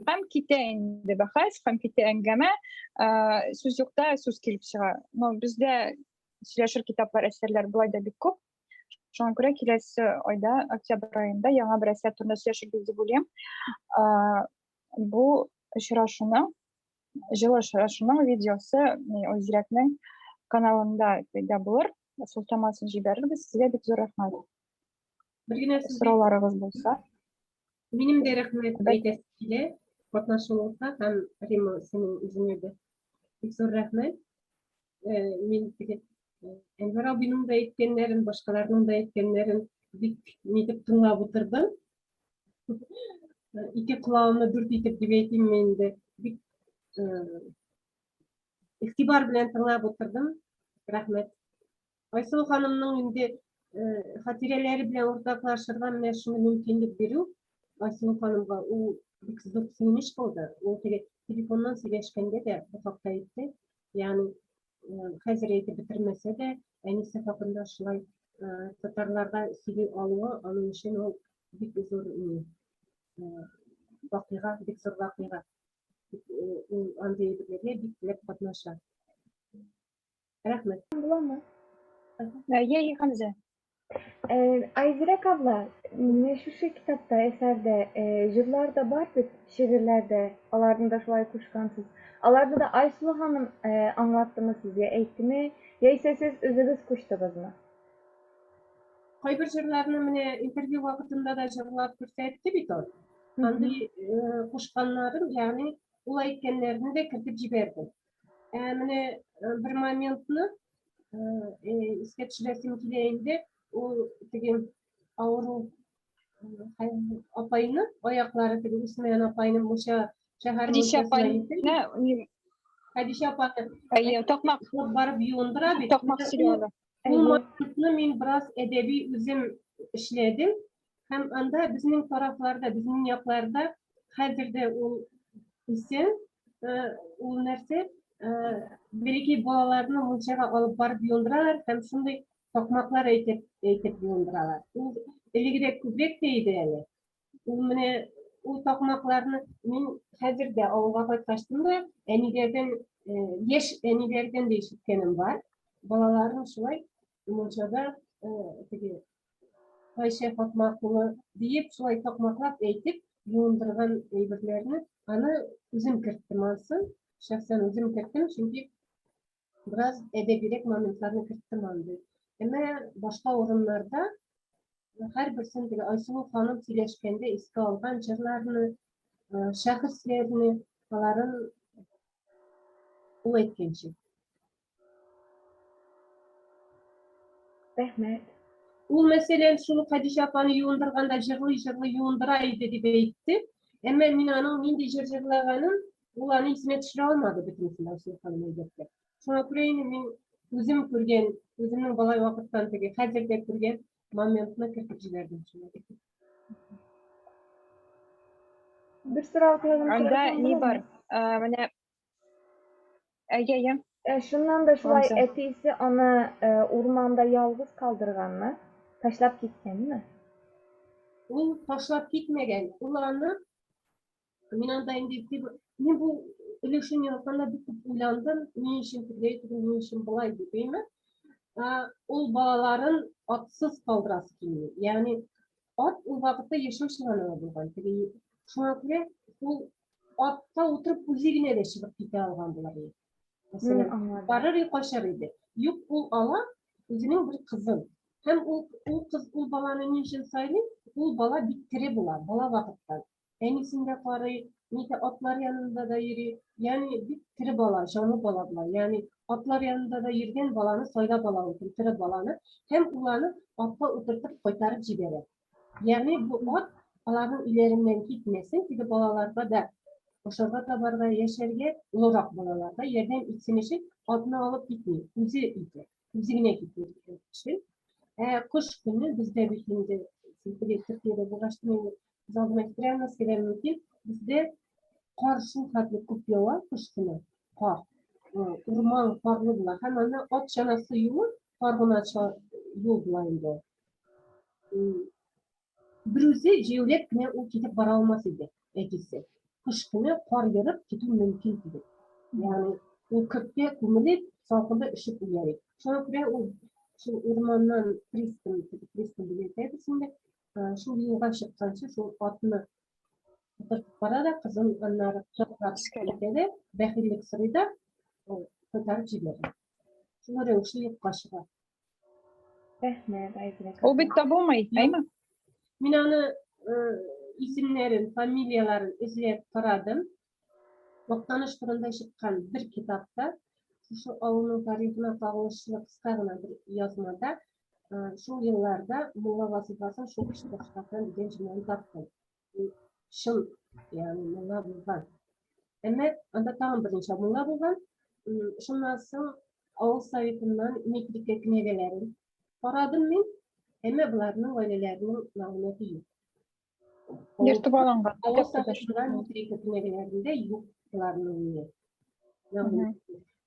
һәм китә инде бәхәс, һәм китә әңгәмә, сүз юкта сүз килеп чыга. Но бездә сөйләшер китаплар, әсәрләр болай да бик күп. Шуңа күрә киләсе айда, октябрь аенда яңа бер әсәр турында сөйләшербез дип уйлыйм. Бу очрашуның, җылы очрашуның видеосы Айзирәкнең каналында пәйда булыр. Сылтамасын җибәрербез. Сезгә бик зур рәхмәт. Бер генә сүз Сорауларыгыз булса. Минем дә рәхмәт әйтәсе килә катнашуыгызга һәм Рима, синең үзеңә дә бик зур рәхмәт. Мин теге Әнвәр абыйның да әйткәннәрен, башкаларның да әйткәннәрен бик нитеп тыңлап утырдым. Ике колагымны дүрт итеп дип әйтимме инде. Бик игътибар белән тыңлап утырдым. Рәхмәт. Айсылу ханымның инде хатирәләре белән уртаклашырга менә шуны мөмкинлек бирү Айсылу ханымга ул бик зур сөенеч булды. Ул теге телефоннан сөйләшкәндә дә бу хакта әйтте. Ягъни хәзер әйтеп бетермәсә дә, әнисе хакында шулай татарларга сөйли алуы аның өчен ул бик зур вакыйга, бик зур вакыйга. Ул андый әйберләргә бик теләп катнаша. Рәхмәт. Буламы? Әйе, Хәмзә. Айзирәк абла, менә шушы китапта, әсәрдә җырлар да бар бит, шигырьләр дә, аларны да шулай кушкансыз. Аларны да Айсылу ханым аңлаттымы сезгә, әйттеме, яисә сез үзегез куштыгызмы? Кайбер җырларны менә интервью вакытында да җырлап күрсәтте бит ул. Андый кушканнарын, ягъни ул әйткәннәрне дә кертеп җибәрде. Ә менә бер моментны искә төшерәсем килә инде, ул теге авыру апайны, аяклары теге үсмәгән апайны Муша шәһәр Хәдичә апайны, Хәдичә апаны әйе, такмак барып юындыра бит. Такмак сөйли ала. Ул моментны мин бераз әдәби үзем эшләдем. Һәм анда безнең тарафларда, безнең якларда хәзер дә ул исән, ул нәрсә, бәләкәй балаларны мунчага алып барып юындыралар һәм шундый такмаклар әйтеп, әйтеп юындыралар. Ул элегрәк күбрәк тә иде әле. Ул менә ул такмакларны мин хәзер дә авылга кайткачтым да әниләрдән, яшь әниләрдән дә ишеткәнем бар. Балаларын шулай мунчада теге Гайшә Фатма кулы диеп, шулай такмаклап әйтеп юындырган әйберләрне аны үзем керттем ансын. Шәхсән үзем керттем, чөнки бераз әдәбирәк моментларны керттем андый. Әмма башка урыннарда һәрберсен теге Айсылу ханым сөйләшкәндә искә алган җырларны, шәхесләрне, аларын ул әйткәнчә. Рәхмәт. Ул, мәсәлән, шул Хәдичә апаны юындырганда җырлый-җырлый юындыра иде дип әйтте. Әмма мин аның нинди җыр җырлаганын, ул аны исенә төшерә алмады бөтенесен Айсылу ханым әлбәттә. Шуңа күрә инде мин үзем күргән, үземнең бала вакыттан теге хәзер дә күргән моментны кертеп җибәрдем шулай итеп. Бер сорау тагын Анда ни бар? Менә Әйе, әйе. Ә, Шуннан да шулай Хамза. әтисе аны э, урманда ялгыз калдырганмы? Ташлап киткәнме? Ул ташлап китмәгән. Ул аны мин анда инде дип мин бу өлешен язганда бик күп уйландым, ни өчен тегеләй түгел, ни өчен болай дип, әйме? Ул балаларын атсыз калдырасы килми. Ягъни ат ул вакытта яшәү чыганагы булган. Теге шуңа күрә ул атка утырып үзе генә дә чыгып китә алган булыр иде. Мәсәлән, барыр и качар иде. Юк, ул ала үзенең бер кызын. Һәм ул ул кыз ул баланы ни өчен сайлый? Ул бала бик тере була, бала вакыттан. Әнисен дә карый, нитә атлар янында да йөри. Ягъни бик тере бала, җанлы бала була. Ягъни атлар янында да йөргән баланы сайлап ала ул, тере баланы һәм ул аны атка утыртып кайтарып җибәрә. Ягъни бу ат аларның өйләреннән китмәсен, теге балаларга да ашарга табарга, яшәргә, олырак балаларга ярдәм итсен өчен атны алып китми, үзе итә, үзе генә китми өчен. Ә кыш көне бездә бит инде теге Төркиядә булгач, мин күз алдыма китерә алмаска да мөмкин, бездә кар шул хәтле күп ява кыш көне, кар. Урман карлы була һәм анда ат чанасы юлы кар гына юл була инде. Берүзе җәяүләп кенә ул китеп бара алмас иде, әтисе. Кыш көне кар ерып китү мөмкин түгел. Ягъни ул көрткә күмелеп, салкында өшеп үләр иде. Шуңа күрә ул шул урманнан пристань, пристань дип әйтәбез инде, шул юлга чыкканчы шул атны утыртып бара да, кызын аннары кочаклап китә дә, бәхиллек сорый да, кайтарып җибәрә. Шул рәвешле юкка чыга. Рәхмәт, Айзирәк. Ул бит табылмый, әйме? Мин аны э, исемнәрен, фамилияләрен эзләп карадым. Актаныш турында чыккан бер китапта, шушы авылның тарихына кагылышлы кыска гына бер язмада, э, шул елларда мулла вазифасын шул кеше башкарган дигән җөмләне таптым. Чын, ягъни мулла булган. Әмма анда тагын берничә мулла булган. Шуннан соң авыл советыннан метрика кенәгәләрен карадым мин. Әмма боларның гаиләләренең мәгълүматы юк. Ертып алынган. Авыл советында метрика кенәгәләрендә юк боларның ни.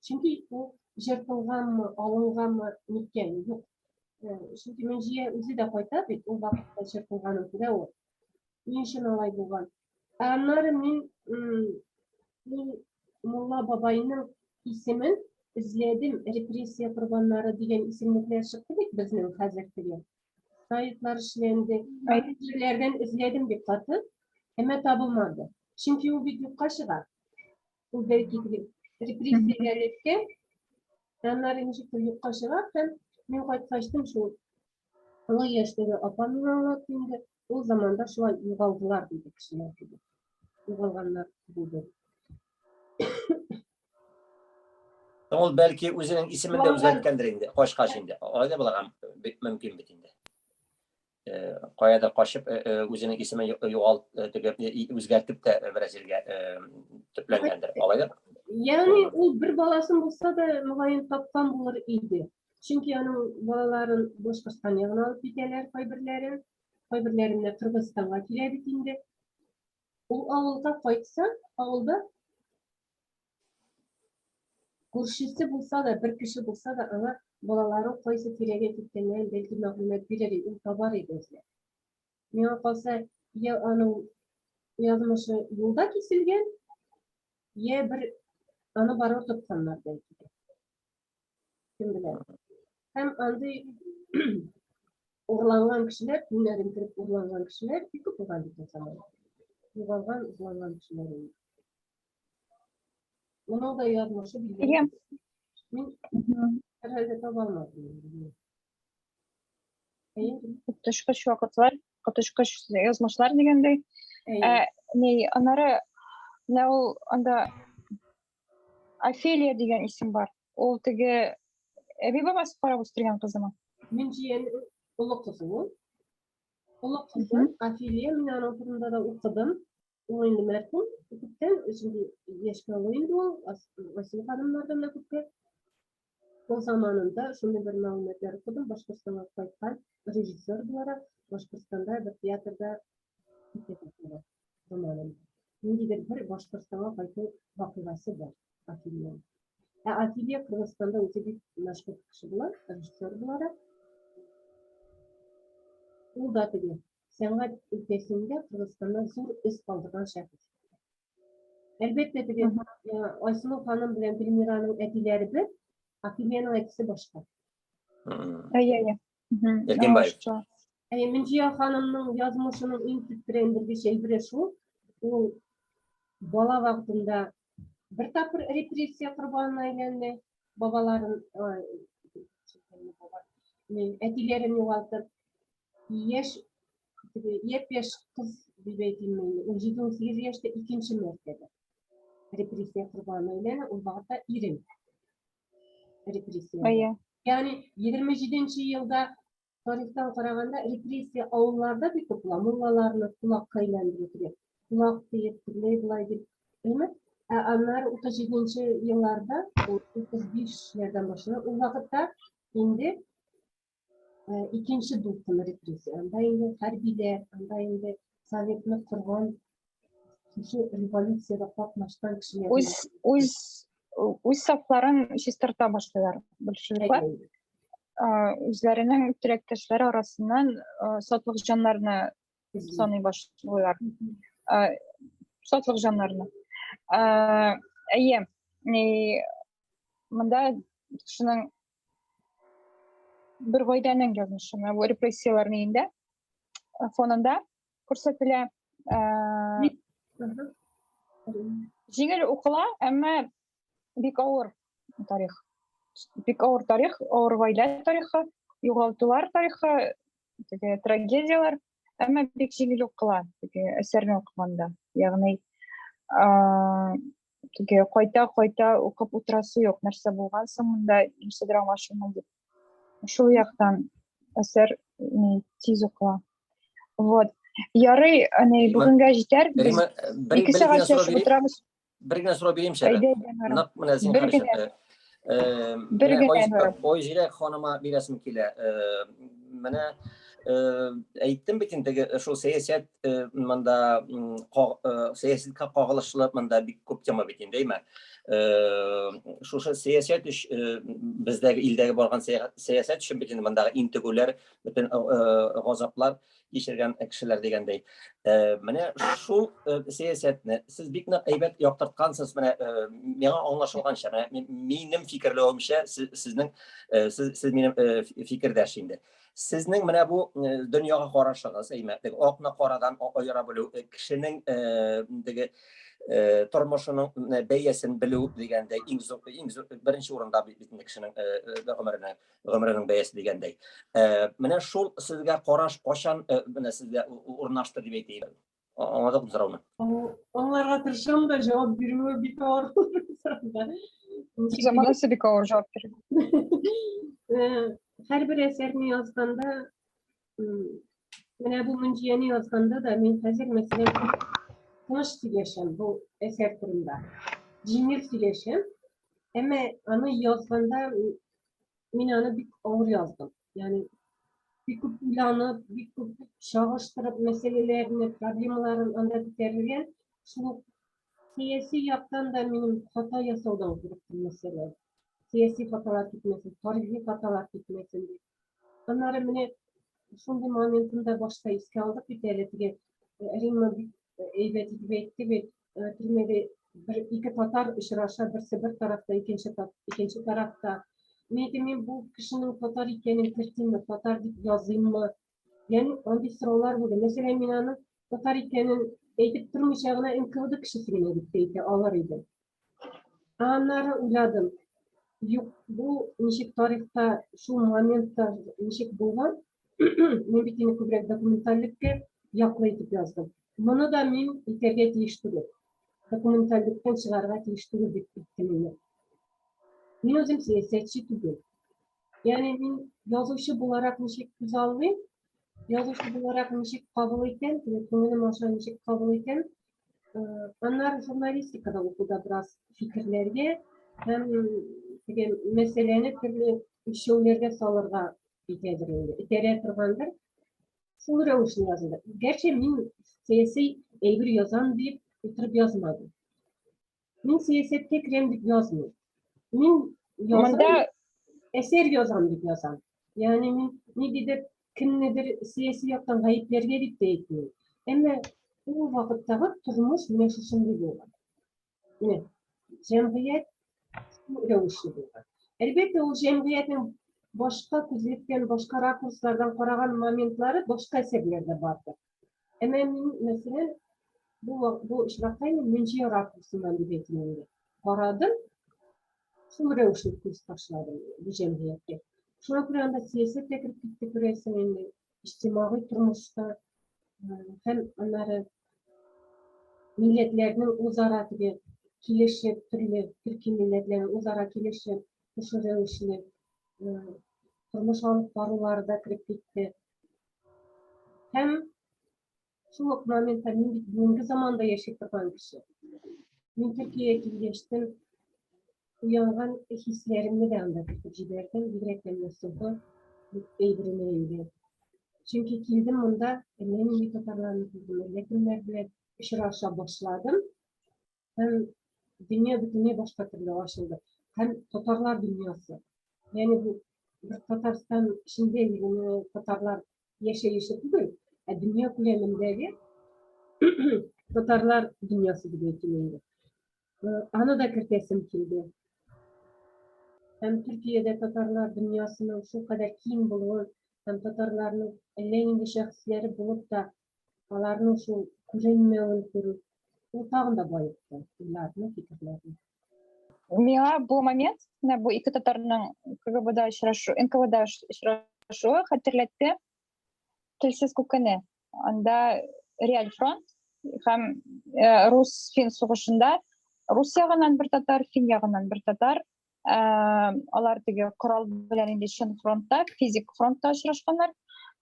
Чөнки ул җыртылганмы, алынганмы, ниткән юк. Чөнки Мөнҗия үзе дә кайта бит, ул вакытта җыртылганын күрә ул. Ни өчен алай булган? Ә аннары мин ул мулла бабайның исемен эзләдем, репрессия корбаннары дигән исемлекләр чыкты бит безнең хәзер теге. Сайтлар эшләнде. Җирләрдән эзләдем бик каты, әмма табылмады. Чөнки ул бит юкка чыга. Ул бәлки теге репрессиягә эләккән, аннары ничектер юкка чыга һәм мин кайткачтын шул олы яшьтәге апа миңа аңлатты инде, ул заманда шулай югалдылар диде кешеләр диде. Югалганнар булды. Ул бәлки үзенең исемен дә үзгәрткәндер инде, качкач инде. Алай да булырга бик мөмкин бит инде. Э, каядыр качып, э, э, үзенең исемен югалт, теге үзгәртеп тә бераз җиргә төпләнгәндер. Алай да. Ягъни ул бер баласын булса да, мөгаен тапкан булыр иде. Чөнки аның балаларын Башкортстан ягына алып китәләр кайберләрен, кайберләре менә Кыргызстанга килә бит инде. Ул авылга кайтса, авылда күршесе булса да, бер кеше булса да, аңа балалары кайсы тирәгә киткәннәрен бәлки мәгълүмат бирер иде, ул табар иде эзләп. Миңа калса, я аның язмышы юлда киселгән, я бер аны барып тотканнар бәлки дә. Кем белә. Һәм андый урланган кешеләр, төннәрен кереп урланган кешеләр бик күп булган бит ул заманда. Югалган, урланган кешеләр инде. Моның да язмышы билгеле. Мин һәрхәлдә таба алмадым. Коточкыч вакытлар, коточкыч язмышлар дигәндәй. Ә, ни, аннары менә ул анда Офелия дигән исем бар. Ул теге әби бабасы карап үстергән кызымы? Мөнҗиянең олы кызы ул. Олы кызы Офелия, мин аның турында да укыдым. Ул инде мәрхүм, күптән, чөнки яшькә олы инде ул, Васил ханымнардан да күпкә. Ул заманында шундый бер мәгълүматлар укыдым, Башкортстанга кайткан режиссер буларак, Башкортстанда бер театрда спектакль заманында. Ниндидер бер Башкортстанга кайту вакыйгасы бар Офелиянең. Ә Офелия Кыргызстанда үзе бик мәшһүр кеше була, режиссер буларак. Ул да теге сәнгать өлкәсендә Кыргызстанда зур эз калдырган шәхес. Әлбәттә, теге Айсылу ханым белән Гөлмираның әтиләре бер, Офелиянең әтисе башка. Әйе, әйе. Эргенбаев. Әйе, Мөнҗия ханымның язмышының иң тетрәндергеч әйбере шул, ул бала вакытында бер тапкыр репрессия корбанына әйләнде, бабаларын, әтиләрен югалтып, яшь теге япь-яшь кыз дип әйтим инде, 17-18 яшьтә икенче мәртәбә репрессия корбанына әйләнә, ул вакытта ирен репрессия. Әйе. Ягъни 27 елда тарихтан караганда репрессия авылларда бик күп була. Муллаларны кулакка әйләндерү кебек. Кулак диеп, тегеләй болай дип. Әйме? Ә аннары 37 елларда, 35-ләрдән башлана, ул вакытта инде икенче дулкын репрессия. Анда инде хәрбиләр, анда инде советны корган шушы революциядә катнашкан кешеләр. Үз үз үз сафларын чистарта башлыйлар большевиклар. Үзләренең теләктәшләре арасыннан сатлык җаннарны саный башлыйлар. Сатлык җаннарны. Әйе, монда кешенең бер гаиләнең язмышы менә бу репрессияләр ниендә фонында күрсәтелә. Җиңел укыла, әмма бик авыр тарих. Бик авыр тарих, авыр гаилә тарихы, югалтулар тарихы, теге трагедияләр, әмма бик җиңел укыла теге әсәрне укыганда. Ягъни теге кайта-кайта укып утырасы юк, нәрсә булган соң монда, нәрсәдер аңлашылмый дип. Шул яктан әсәр тиз укыла. Вот. Ярый, әни, бүгенгә җитәр. Без Рима, бер, ике бер сәгать генә сорау сөйләшеп бирим. утырабыз. Бер генә сорау биримче әле. Әйдә, әйдә, Нурым. Нык менә Бер зинһар өчен. генә. Э, Бер менә генә, Ай- Нурым. Айзирәк ханыма бирәсем килә. Э, Менә э, әйттем бит инде теге шул сәясәт э, монда м, ка- э, сәясәткә кагылышлы монда бик күп тема бит инде, әйме? Э, Шушы сәясәт өч э, бездәге илдәге барган сәясәт өчен бит инде мондагы интегүләр, бөтен э, газаплар кичергән кешеләр дигәндәй. Э, менә шул э, сәясәтне сез бик нык әйбәт яктырткансыз. Менә э, миңа аңлашылганча, менә минем фикерләвемчә, сезнең сез, сез минем фикердәш инде. Сезнең менә бу дөньяга карашыгыз, әйме, теге акны карадан аера белү, кешенең теге тормышының бәясен белү дигәндәй, иң зур, иң зур беренче урында бит инде кешенең гомеренең гомеренең бәясе дигәндәй. Э, менә шул сезгә караш кайчан э, менә сезгә урнашты дип әйтәйем. Аңладыгызмы сорауны? Аңларга тырышам да, җавап бирүе бик авыр сорауга. Заманасы бик авыр җавап бирү. Э, һәрбер әсәрне язганда, менә бу Мөнҗияне язганда да мин хәзер мәсәлән тыныч сөйләшәм бу әсәр турында. Җиңел сөйләшәм. Әмма аны язганда мин аны бик авыр яздым. Ягъни бик күп уйланып, бик күп чагыштырып мәсьәләләрне, проблемаларын анда күтәрелгән. Шул ук сәяси яктан да минем хата ясаудан курыктым, мәсәлән. Сәяси хаталар китмәсен, тарихи хаталар китмәсен дип. Аннары менә шундый моментын да башта искә алдык бит әле теге Римма бик әйбәт итеп әйтте бит, төрмәдә бер ике татар очраша, берсе бер тарафта, икенче икенче тарафта. Мин әйтәм, мин бу кешенең татар икәнен кертимме, татар дип языйммы? Ягъни андый сораулар булды. Мәсәлән, мин аны татар икәнен әйтеп тормыйча гына НКВД кешесе генә дип тә әйтә алыр идем. Аннары уйладым, юк, бу ничек тарихта шул моментта ничек булган, мин бит инде күбрәк документальлеккә яклы итеп яздым. Моны да мин итәргә тиеш түгел. Документальлектән чыгарга тиеш түгел дип әйттем инде. Мин үзем сәясәтче түгел. Ягъни мин язучы буларак ничек күзаллыйм, язучы буларак ничек кабул итәм, күңелем аша ничек кабул итәм, Аннары журналистикада укуда бераз фикерләргә һәм теге мәсьәләне төрле үлчәүләргә салырга итәдер инде, этәрә торгандыр. Шул рәвешле язылды. Гәрчә мин сәяси әйбер язам дип утырып язмадым. Мин сәясәткә керәм дип язмыйм. Мин язам, Монда әсәр язам дип язам. Ягъни мин ниндидер кемнедер сәяси яктан гаепләргә дип тә әйтмим. Әмма ул вакыттагы тормыш менә шушындый булган. Менә җәмгыять шул рәвешле булган. Әлбәттә, ул җәмгыятьнең башка күзлектән, башка ракурслардан караган моментлары башка әсәрләрдә бардыр. Әмма мин, мәсәлән, бу бу очракта инде Мөнҗия ракурсыннан дип әйтим инде. Карадым, шул рәвешле күз ташладым бу җәмгыятькә. Шуңа күрә анда сәясәт тә кереп китте, күрәсең инде, иҗтимагый тормышта һәм аннары милләтләрнең үзара теге килешеп, төрле төрки милләтләрнең үзара килешеп, шушы рәвешле тормыш алып барулары да кереп китте. Һәм шул ук моментта мин бит бүгенге заманда яши торган кеше. Мин Төркиягә килгәчтен уянган хисләремне дә анда кертеп җибәрдем, бигрәк тә менә соңгы әйберенә инде. Чөнки килдем монда, әллә нинди татарларны күрдем, әллә кемнәр белән очраша башладым. Һәм дөнья бөтенләй башка төрле ачылды. Һәм татарлар дөньясы. Ягъни бу бер Татарстан эчендә генә татарлар яшәеше түгел, ә дөнья күләмендәге татарлар дөньясы дип әйтим инде. Аны да кертәсем килде. Һәм Төркиядә татарлар дөньясының шулкадәр киң булуын һәм татарларның әллә нинди шәхесләре булып та аларның шул күренмәвен күрү, ул тагын да баетты уйларны, фикерләрне. Миңа бу момент, менә бу ике татарның КГБда очрашу, НКВД очрашуы хәтерләтте Телсез күкене. Анда реаль фронт һәм рус-фин сугышында рус ягыннан бер татар, фин ягыннан бер татар. Алар теге корал белән инде чын фронтта, физик фронтта очрашканнар.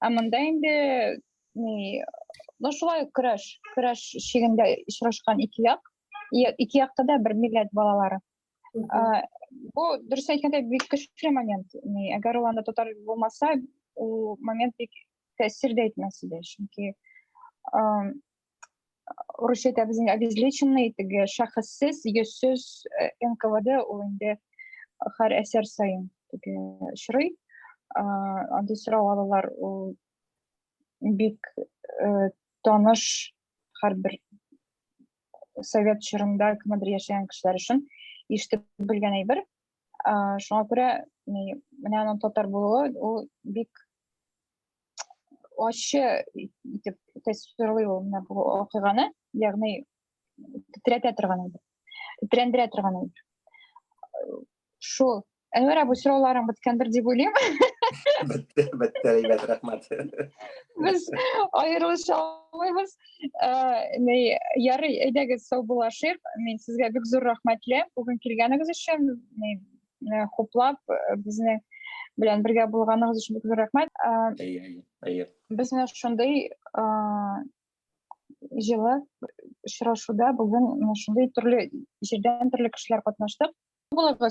Ә монда инде ни, ну шулай көрәш, көрәш чигендә очрашкан ике як, ике якта да бер милләт балалары. Бу дөрес әйткәндә бик көчле момент. Ни, әгәр ул анда татар булмаса, ул момент бик тәэсир дә итмәс иде, чөнки урысча әйтәбез инде обезличенный, теге шәхессез, йөзсез НКВД ул инде һәр әсәр саен теге очрый. Андый сорау алалар, ул бик таныш һәрбер совет чорында кемдер яшәгән кешеләр өчен ишетеп белгән әйбер. Шуңа күрә менә аның татар булуы ул бик ачы итеп тасвирлый ул менә бу вакыйганы, ягъни тетрәтә торган әйбер, тетрәндерә торган әйбер. Шул. Әнвәр абый, сорауларың беткәндер дип уйлыйм. Бетте, бетте, әйбәт, рәхмәт. Без аерылыша алмыйбыз. Э, ярый, әйдәгез, сау булашыйк. Мин сезгә бик зур рәхмәтле бүген килгәнегез өчен. Э, хуплап, э, безнең белән бергә булганыгыз өчен бик зур рәхмәт. Әйе, әйе. Без менә шундый җылы очрашуда бүген менә шундый төрле җирдән төрле кешеләр катнаштык. Булыгыз.